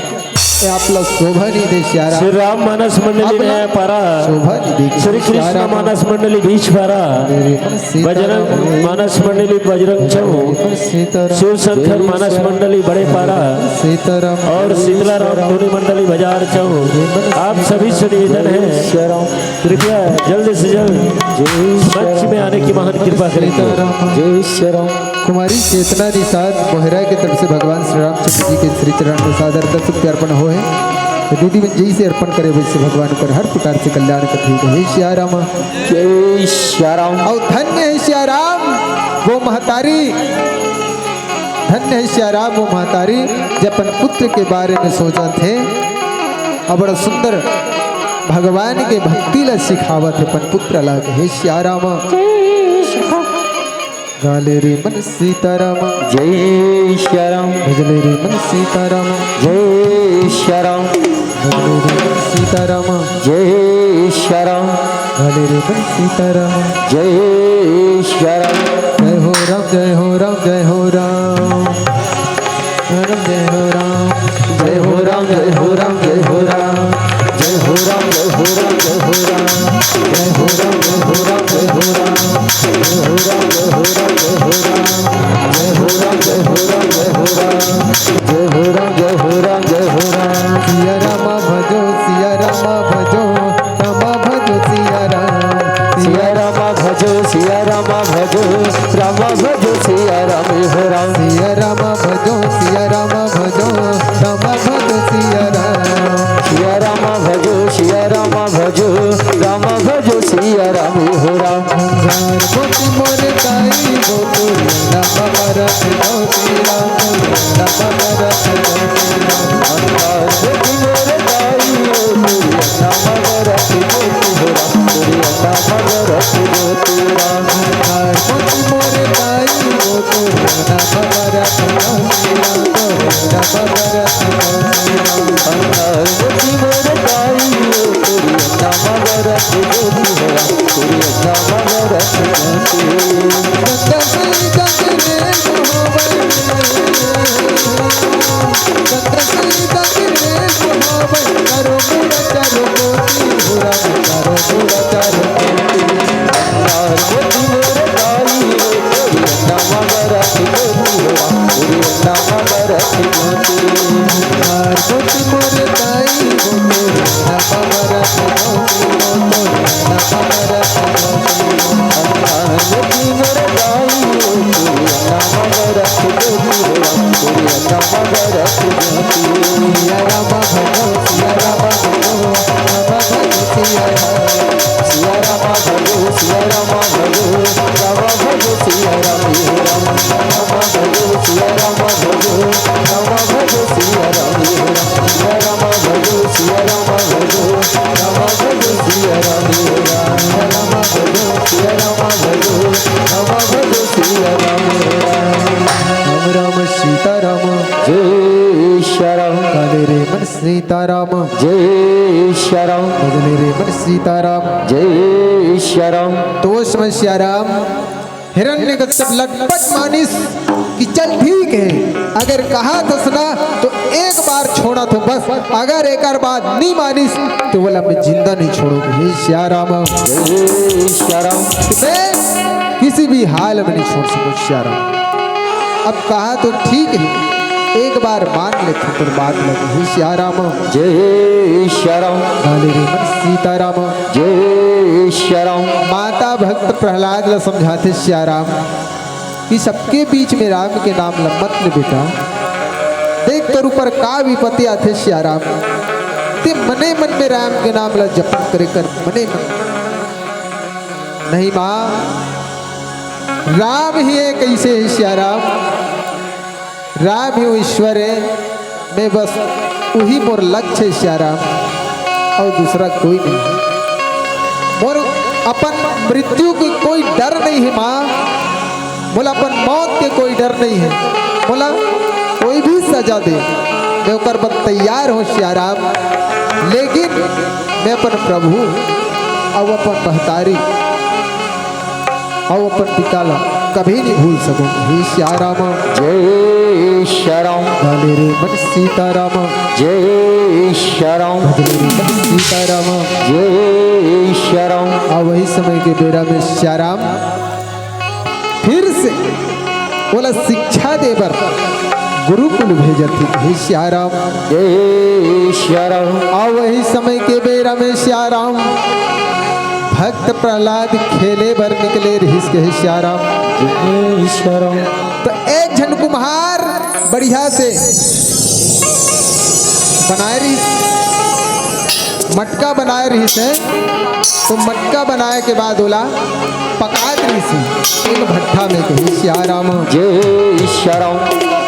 ये आप ला शोभा नहीं दे सिया राम। श्री राम मानस मंडली आप ला नया पारा, शोभा नहीं दे श्री सिया कृष्ण राम। मानस मंडली बीच पारा, बजरंग मानस मंडली बजरंग चौक, सीताराम। शिव शंकर मानस मंडली बड़े पारा सीताराम। और शीतला राम धुनी मंडली बाजार चौक। आप सभी से निवेदन है, कृपया जल्द से जल्द मंच में आने की महान कृपा करें। जय सिया राम। कुमारी चेतना निषाद मोहरा के तरफ से भगवान श्री रामचंद्र जी के श्री चरण में सादर दस रुपया अर्पण होहे। तो दीदी मन जैसे अर्पण करे वैसे भगवान ऊपर हर प्रकार से कल्याण करथे। जय सिया राम। जय सिया राम। अउ धन्य हे सिया राम वो महतारी, धन्य हे सिया राम वो महतारी, जे अपन पुत्र के बारे में सोचत हे अउ बड़ा सुंदर भगवान के भक्ति ला सिखावत हे अपन पुत्र ला। हे सिया राम। जय सिया राम। गाले रे मन सीताराम। जय सिया राम। भजले रे मन सीताराम। जय सिया राम। भजले रे मन सीताराम। जय सिया राम। गाले रे मन सीताराम। जय सिया राम। जय हो राम, जय हो राम, जय हो राम। जय हो राम, जय हो राम, जय हो राम, जय हो राम। जय हो राम, जय हो राम, जय हो राम। जय हो राम, जय हो राम, जय हो राम। जय हो राम, जय हो राम, जय हो राम। जय हो राम, जय हो राम, जय हो राम। जय हो राम, जय हो राम, जय हो राम। सिया राम भजो, सिया राम भजो, राम भजो सिया राम। सिया राम भजो, सिया राम भजो, राम भजो सिया राम। हो राम। राम राम सीता राम। जय श्री राम। काले रे मन सीता राम। जय श्री राम। बदले रे मन सीता राम। जय श्री राम। तो उस समय सिया राम हिरण्यकश्यप लटपट मानिस कि चल ठीक है, अगर कहा थस ना तो एक बार छोड़ा तो बस, अगर एक बार बात नहीं मानिस तो बोला मैं जिंदा नहीं छोड़ूंगा। हे सिया राम। जय श्री राम। मैं किसी भी हाल में नहीं छोड़ सकूं सिया राम। अब कहा तो ठीक है, एक बार मान लेते तो बात लगे। हे सिया राम। जय श्री राम। काले रे मन सीता राम। जय श्री राम। माता भक्त प्रहलाद ला समझाथे सिया राम कि सबके बीच में राम के नाम ला मत ले बेटा। देख तोर ऊपर का विपत्ति आथे सिया राम। ते मने मन में राम के नाम ला जपन करे कर मने मन। नहीं माँ, राम ही एक ऐसे है सिया राम। राम ही वो ईश्वर है, मैं बस वही मोर लक्ष्य है सिया राम, और दूसरा कोई नहीं। मोर अपन मृत्यु के कोई डर नहीं है माँ, मोला अपन मौत के कोई डर नहीं है, मोला कोई भी सजा दे, मैं ओकर बर तैयार हूँ सिया राम, लेकिन मैं अपन प्रभु और अपन महतारी अउ अपन पिता ला कभी नहीं भूल सकूं। हे सिया राम। जय सिया राम। भले रे मन सीता राम। जय सिया राम। भले रे मन सीता राम। जय सिया राम। अउ वही समय के बेरा में सिया राम फिर से ओला शिक्षा दे बर गुरुकुल भेजत हे। हे सिया राम। जय सिया राम। अउ वही समय के बेरा में सिया राम भक्त प्रहलाद खेले बर निकले रहिस के। हे सिया राम। जय सिया राम। तो एक झन कुम्हार बढ़िया से बनाए रहिस, मटका बनाए रहिस हे, तो मटका बनाए के बाद ओला पकात रहिस हे एक भट्ठा में। कही सिया राम। जय सिया राम।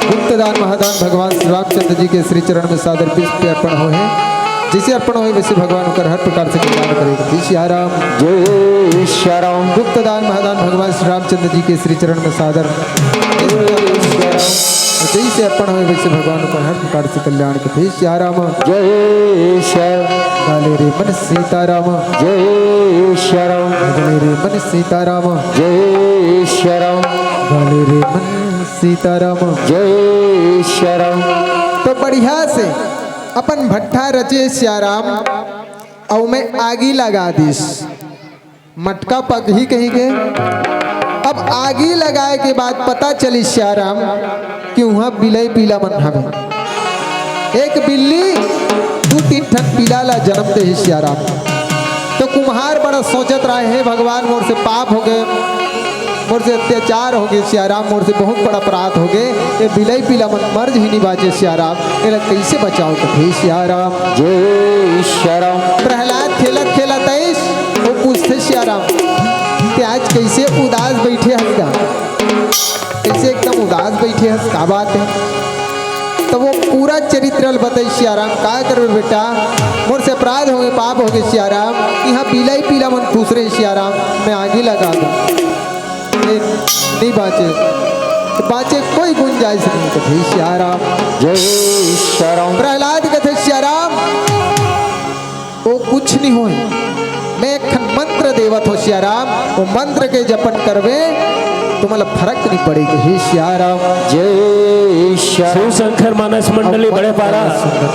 गुप्त दान महादान भगवान श्री रामचंद्र जी के श्री चरण में सादर पुष्प अर्पण होए हे। जैसे अर्पण होए वैसे भगवान ओकर हर प्रकार से कल्याण करे। कही सिया राम। जय सिया राम। गुप्त दान महादान भगवान श्री रामचंद्र जी के श्री चरण में सादर। जैसे अर्पण होए वैसे भगवान ओकर हर प्रकार से कल्याण करे। सिया राम। जय सिया। भले रे मन सीता राम। जय सिया राम। भले रे मन सीता राम। जय सिया राम। भले रे मन सीता राम। जय सिया राम। तो बढ़िया से अपन भट्ठा रचे सिया राम, अउ में आगी लगा दिस। मटका पकही कही के। अब आगी लगाए के बाद पता चली सिया राम कि उहाँ बिलई पिला मन हवे। एक बिल्ली दू तीन ठन पिला ला जन्म दे हे सिया राम। तो कुम्हार बड़ा सोचत रहे, हे भगवान, मोर से पाप हो गए, मोर से अत्याचार हो गए सिया राम, मोर से बहुत बड़ा अपराध हो गए। ये बिलई पिला मन मर ही नहीं बाचे सिया राम, एला कैसे बचाओ कथे सिया राम। जय सिया राम। प्रहलाद खेलत खेलत आइस, वो पूछथे सिया राम, ते आज कैसे उदास बैठे हस गा? कैसे एकदम उदास बैठे हस, का बात है? तो वो पूरा चरित्र ल बताई सिया राम, का करबे बेटा, मोर से अपराध हो गए, पाप हो गए सिया राम, यहाँ बिलई पिला मन खुश रहे सिया राम, मैं आगी लगा दूँ। ए, नहीं बाचे, तो बाचे कोई गुंजाइश नहीं। कथे सिया राम। जय सिया राम। प्रहलाद कथे सिया राम, वो कुछ नहीं होए, मैं एक ठन मंत्र देवत हो सिया राम, वो मंत्र के जपन करबे तो मतलब फर्क नहीं पड़ेगा। हे सिया राम। जय सिया राम। शिव शंकर मानस मंडली बड़े पारा, सुंदर।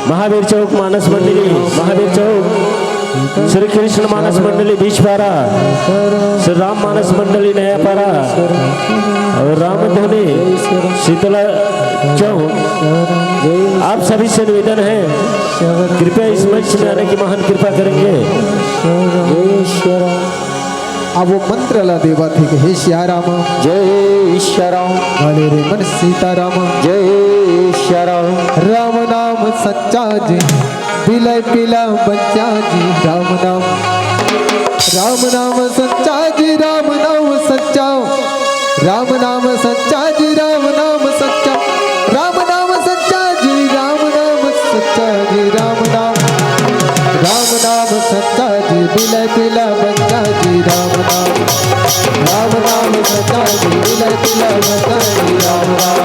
महावीर चौक मानस मंडली, महावीर चौक। श्री कृष्ण मानस मंडली बीचपारा, श्री राम मानस मंडली नयापारा और रामधुनी शीतला चौक, आप सभी से निवेदन है, कृपया इस मंच में आने की महान कृपा करेंगे। अब वो मंत्र ला देवत हे कि हे सिया राम। जय सिया राम। भले रे मन सीता राम। जय सिया राम। राम नाम सच्चा जी, बिलय पीला बच्चा जी, राम नाम। राम नाम सच्चा जी, राम नाम सच्चा। राम नाम सच्चा जी, राम नाम सच्चा। राम नाम सच्चा जी, राम नाम सच्चा जी, राम नाम। राम नाम सच्चा जी, बिलय पीला बच्चा जी, राम नाम। राम नाम सच्चा जी, बिलय पीला बच्चा जी, राम नाम।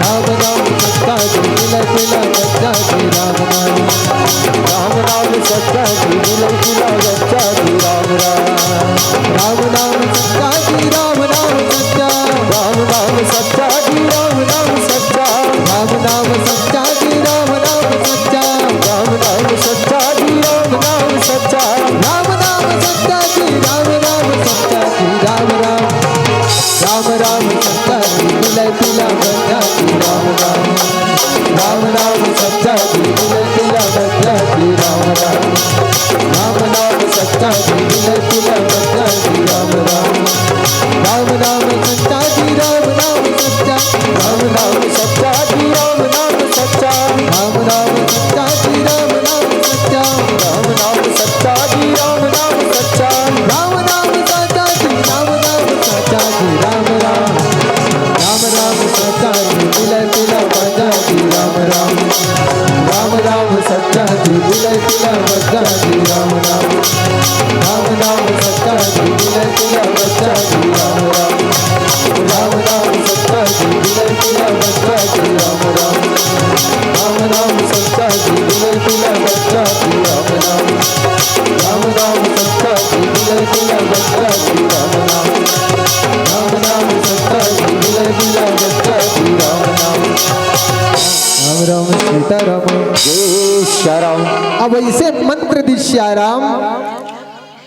राम नाम सच्चा जी, बिलय पीला बच्चा जी, राम नाम। राम नाम सच्चा जी, बिलय पीला बच्चा जी, राम नाम। राम नाम सच्चा जी, राम नाम सच्चा। राम नाम सच्चा जी, राम नाम सच्चा। राम नाम सच्चा जी, राम नाम सच्चा। राम नाम सच्चा जी, राम नाम सच्चा। राम नाम सच्चा जी, राम नाम सच्चा जी, राम राम। राम नाम सच्चा जी, बिलय पीला बच्चा जी, राम राम। राम नाम सच्चा जी, बिलय पीला बच्चा जी, राम राम। राम नाम सच्चा जी, बिलय पीला बच्चा जी, राम राम। राम नाम सच्चा जी, राम नाम सच्चा। राम नाम सच्चा जी, राम नाम सच्चा। राम नाम सच्चा जी, राम नाम सच्चा। राम नाम सच्चा जी, राम नाम सच्चा। राम नाम सच्चा जी, राम नाम सच्चा जी, राम राम। राम नाम सच्चा जी, बिलय पीला बच्चा जी, राम राम। राम नाम सच्चा जी, बिलय पीला बच्चा जी, राम राम। राम नाम सच्चा जी, बिलय पीला बच्चा जी, राम राम। राम नाम सच्चा जी, बिलय पीला बच्चा जी, राम राम। राम नाम सच्चा जी, बिलय पीला बच्चा जी, राम राम। राम नाम सच्चा जी, बिलय पीला बच्चा जी, राम राम। राम नाम सच्चा जी, बिलय पीला बच्चा जी, राम राम। राम राम सीता राम। जय सिया राम। अब ऐसे मंत्र दे सिया राम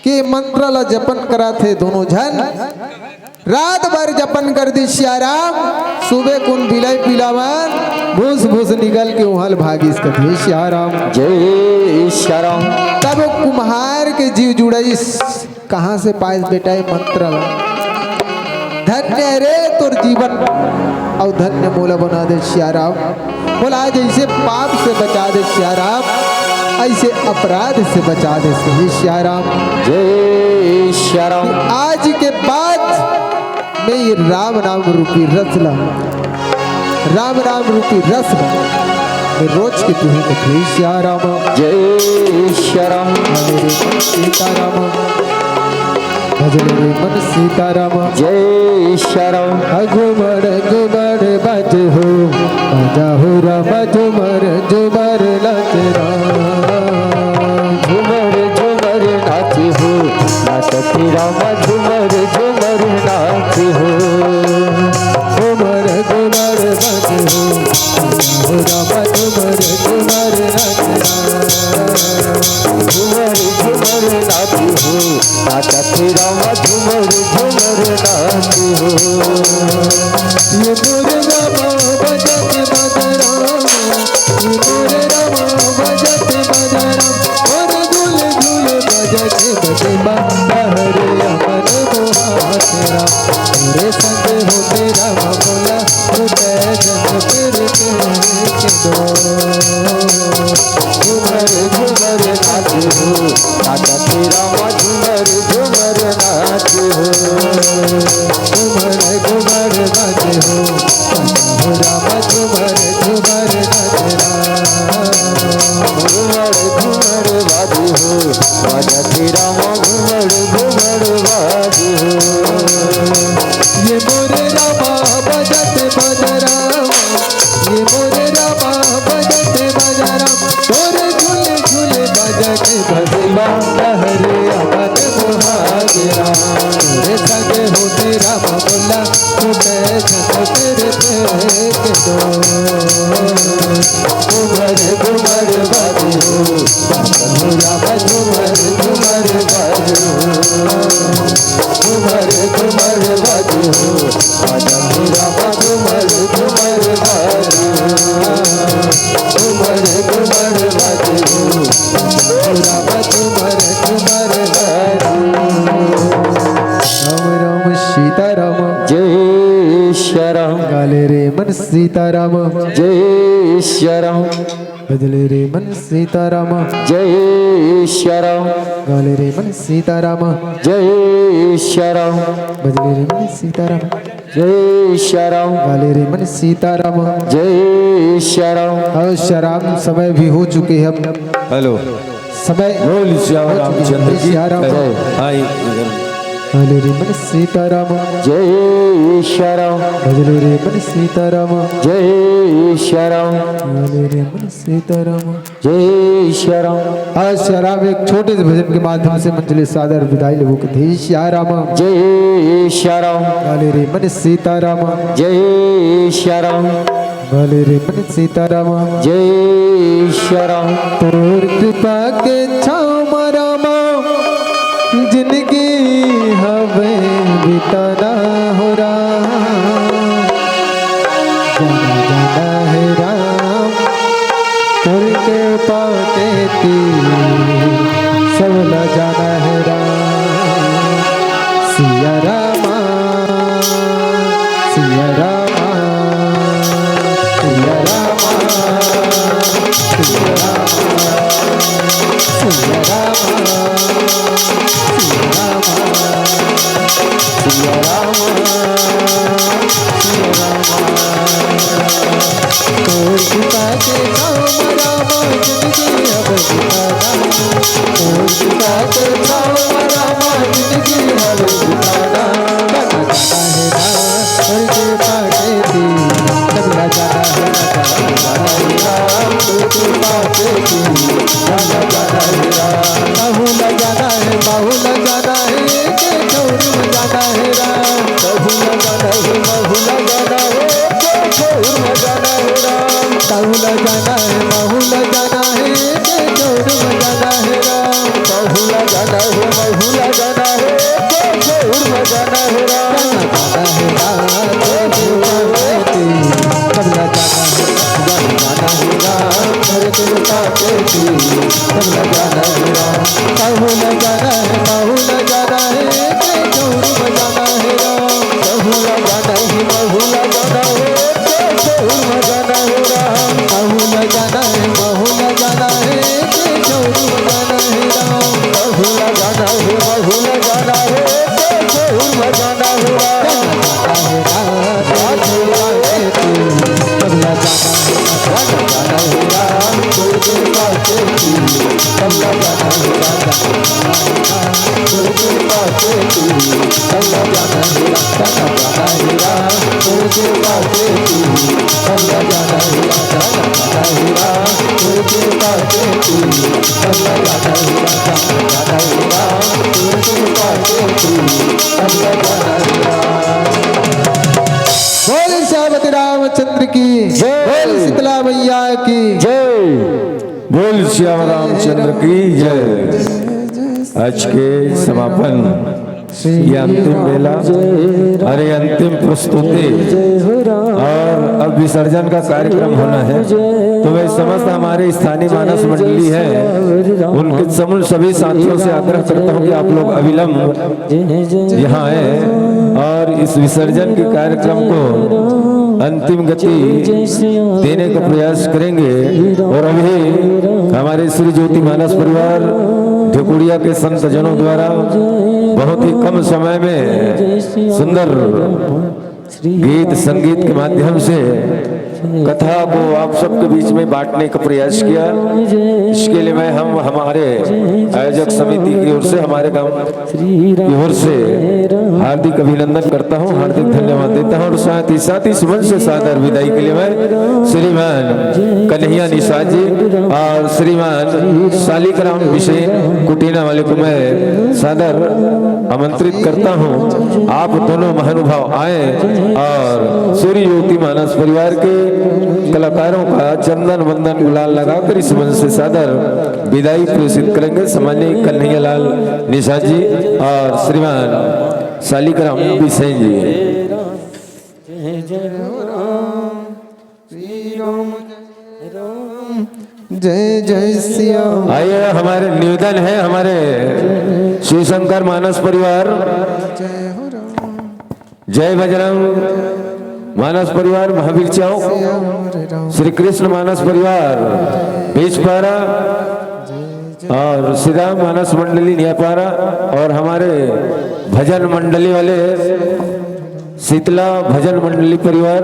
के मंत्र ला जपन कराथे दोनों झन। रात भर जपन कर दे सिया राम, सुबह कुन बिलय पीला मन, भूस भूस निकल के उहल भागिस कथे सिया राम। जय सिया राम। तब कुम्हार के जीव जुड़ाइस, कहाँ से पाइस बेटा ये मंत्र ला? धन्य रे तोर जीवन, अउ धन्य मोला बना दे सिया राम। बोला, आज ऐसे पाप से बचा दे सिया राम, ऐसे अपराध से बचा दे सही सिया राम। जय सिया राम। आज के बाद मैं ये राम नाम रूपी रस ला, राम नाम रूपी रस ला मैं रोज के पीहूँ कथे सिया राम। जय सिया राम। हरे सीता राम। भजन रे मन सीता राम। जय सिया राम। घुमर घुमर बाजे हो, बाजा हो राम, झुमर झुमर नाचे राम। झुमर झुमर नाचे हो, नाचत राम झुमर झुमर नाचे हो। घुमर घुमर बाजे हो, बाजा हो राम, झुमर झुमर नाचे राम। झुमर झुमर नाचे हो, नाचत राम झुमर झुमर नाचे हो। ये मोर रामा बजत बाजा राम, ये मोर रामा बजत बाजा राम, मोर गुल गुल बजत बजे बा, हरे अमन मोहात राम, तोरे संग होते राम मोला, छूटे जन फिर के दो। झुमर झुमर नाचे हो, नाचत राम झुमर झुमर नाचे हो। झुमर झुमर बाजे हो, हो राम झुमर झुमर नाचे राम। झुमर झुमर बाजे हो, बाजत राम झुमर झुमर बाजे हो। ये मोरे रामा बजत बाजा राम, ये मोरे रामा बजत बाजा राम, तोरे झूले झूले बाजा के बजवा, हरे अमन मोहात राम, तोरे संगे होते राम मोला, छूटे जन फिर के दो। घुमर घुमर बाजे हो, बाजा हो राम झुमर सीताराम। जय सिया राम। बजले रे मन सीताराम। जय सिया राम। गाले रे मन सीताराम। जय सिया राम। बजले रे मन सीताराम। जय सिया राम। गाले रे मन सीताराम। जय सिया राम। और शराब समय भी हो चुके हैं। हेलो। समय बोल सिया हो चुके हैं। रामचंद्र की सिया राम। जय। हाँ, ये इधर। गाले रे मन सीताराम। जय सिया राम। बजले रे मन सीताराम। जय सिया राम। गाले रे मन सीताराम। जय सिया राम। आज सिया राम एक छोटे से भजन के माध्यम से मंजली सादर विदाई लेबो के। जय सिया राम। जय सिया राम। गाले रे मन सीताराम। जय सिया राम। गाले रे मन सीताराम। जय सिया राम। तोर कृपा के छाँव म रामा, जिंदगी हवे बिताना हो राम। जाना जाना हे राम, तोर कृपा के तीर, सब ला जाना हे राम। सिया रामा, सिया रामा, सिया रामा, सिया रामा, सिया रामा, सिया रामा, सिया रामा, सिया रामा। तोर कृपा के छाँव म रामा, जिंदगी अब बिताना। तोर कृपा के छाँव म रामा, जिंदगी अब बिताना। जाना जाना हे राम, तोर कृपा के तीर, सब ला जाना हे राम। जाना हे राम, तोर कृपा के तीर, जाना जाना हे राम। कहूँ ला जाना हे, महूँ ला जाना हे, के ठउर म जाना हे राम। कहूँ ला जाना हे, महूँ ला जाना हे, के ठउर म जाना हे राम। कहूँ ला जाना हे, महूँ ला जाना हे, के ठउर म जाना हे राम। कहूँ ला जाना हे, महूँ ला जाना हे, के ठउर म जाना हे राम। जाना जाना हे राम, तोर कृपा के तीर, सब ला जाना हे राम। जाना जाना हे राम, तोर कृपा के तीर, सब ला जाना हे राम। कहूँ ला जाना हे, महूँ ला जाना हे, के ठउर म जाना हे राम। कहूँ ला जाना हे, महूँ ला जाना हे, के ठउर म जाना हे राम। कहूँ ला जाना हे, महूँ ला जाना हे, के ठउर म जाना हे राम। कहूँ ला जाना हे, महूँ ला जाना हे, के ठउर म जाना हे राम। जाना जाना हे राम, तोर कृपा के तीर, सब ला जाना हे राम। जाना जाना हे राम, तोर कृपा के तीर, सब ला जाना हे राम। तोर कृपा के तीर, सब ला जाना हे राम। जाना जाना हे राम, तोर कृपा के तीर, सब ला जाना हे राम। जाना जाना हे राम, तोर कृपा के तीर, सब ला जाना हे राम। जाना जाना हे राम, तोर कृपा के तीर, सब ला जाना हे राम। बोल सियापति रामचंद्र की जय। बोल शीतला मैया की जय। बोल सिया रामचंद्र की जय। आज के समापन, ये अंतिम बेला और ये अंतिम प्रस्तुति और अब विसर्जन का कार्यक्रम होना है। तो मैं समस्त हमारे स्थानीय मानस मंडली है, उनके समूह सभी साथियों से आग्रह करता हूँ कि आप लोग अविलंब यहाँ आए और इस विसर्जन के कार्यक्रम को अंतिम गति देने का प्रयास करेंगे। और अभी हमारे श्री ज्योति मानस परिवार ढेकुड़िया के संत जनों द्वारा बहुत ही कम समय में सुंदर गीत संगीत के माध्यम से कथा को आप सबके बीच में बांटने का प्रयास किया। इसके लिए मैं हम हमारे आयोजक समिति की ओर से, हमारे गांव की ओर से हार्दिक अभिनंदन करता हूं, हार्दिक धन्यवाद देता हूं और साथ ही साथ इस मंच से सादर विदाई के लिए मैं श्रीमान कन्हैया निषाद जी और श्रीमान शालिक राम बिसेन कुटीना वाले को मैं सादर आमंत्रित करता हूं। आप दोनों महानुभाव आए और श्री ज्योति मानस परिवार के कलाकारों का चंदन वंदन गुलाल लगाकर इस मंच से सादर विदाई प्रेषित करेंगे। सम्माननीय कन्हैयालाल निषाद जी और श्रीमान शालिक राम बिसेन जी। जय जय सिया। आइए, हमारे निवेदन है, हमारे शिवशंकर मानस परिवार, जय बजरंग, मानस परिवार महावीर चौक, श्री कृष्ण मानस परिवार बीचपारा और श्री राम मानस मंडली न्यायपारा और हमारे भजन मंडली वाले शीतला भजन मंडली परिवार,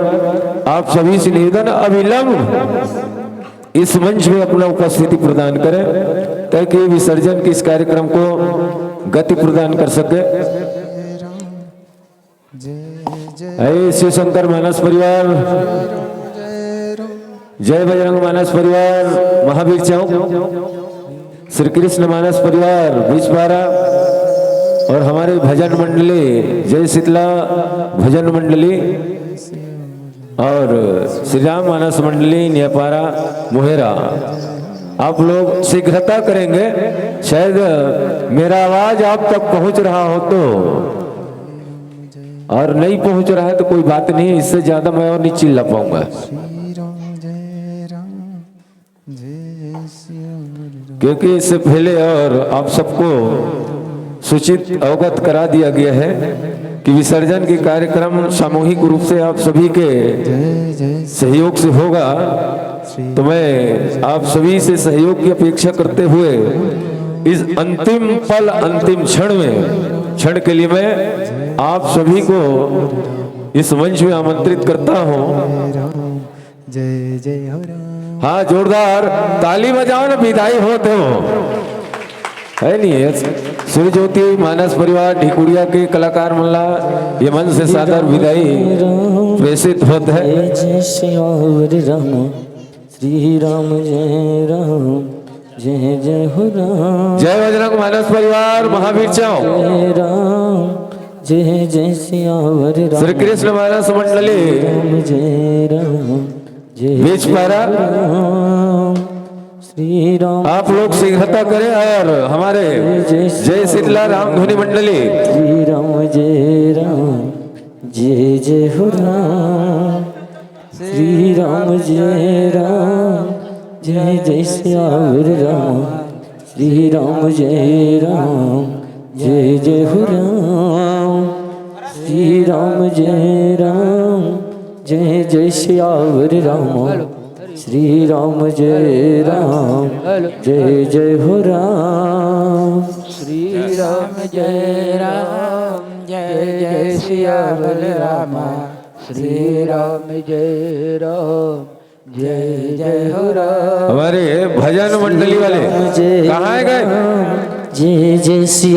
आप सभी से निवेदन, अविलंब इस मंच में अपना उपस्थिति प्रदान करें, ताकि विसर्जन के इस कार्यक्रम को गति प्रदान कर सके। जय जय अय शिव शंकर मानस परिवार, जय राम। जय बजरंग मानस परिवार महावीर चौक, श्री कृष्ण मानस परिवार बीचपारा और हमारे भजन मंडली जय शीतला भजन मंडली और श्री राम मानस मंडली न्यायपारा मोहेरा। आप लोग शीघ्रता करेंगे, शायद मेरा आवाज आप तक पहुंच रहा हो तो, और नहीं पहुंच रहा है तो कोई बात नहीं, इससे ज्यादा मैं और नहीं चिल्ला पाऊंगा। श्री राम जय राम जय श्री राम। क्योंकि इससे पहले और आप सबको सूचित अवगत करा दिया गया है कि विसर्जन के कार्यक्रम सामूहिक रूप से आप सभी के जय जय सहयोग से होगा। श्री तो मैं आप सभी से सहयोग की अपेक्षा करते हुए इस अंतिम पल, अंतिम क्षण में, क्षण के लिए मैं आप सभी को इस मंच में आमंत्रित करता हूँ। जय जय हो राम। हाँ, जोरदार ताली बजाओ ना, विदाई होत हो, है नहीं? ये सूर्य ज्योति मानस परिवार ढिकुड़िया के कलाकार मन ला ये मंच से सादर विदाई प्रेषित होत है। जय जय सियावर राम, श्री राम जय राम, जय जय हो राम। जय बजरंग मानस परिवार महावीर चौक, जय राम, जय जय सियावर राम, श्री कृष्ण मानस मंडली राम जय राम, जय बीचपारा। राम, श्री राम। आप लोग शीघ्रता करें और हमारे जय जय शीतला रामधुनी मंडली। श्री राम जय राम, जय जय हो राम। श्री राम जय राम, जय जय सियावर राम। श्री राम जय राम, जय जय हो राम। श्री राम जय राम, जय जय सियावर राम। श्री राम जय राम, जय जय हो राम। श्री राम जय राम, जय जय सियावर राम। श्री राम जय राम, जय जय हो राम। हमारे भजन मंडली वाले कहाँ है गए? जय जय श्री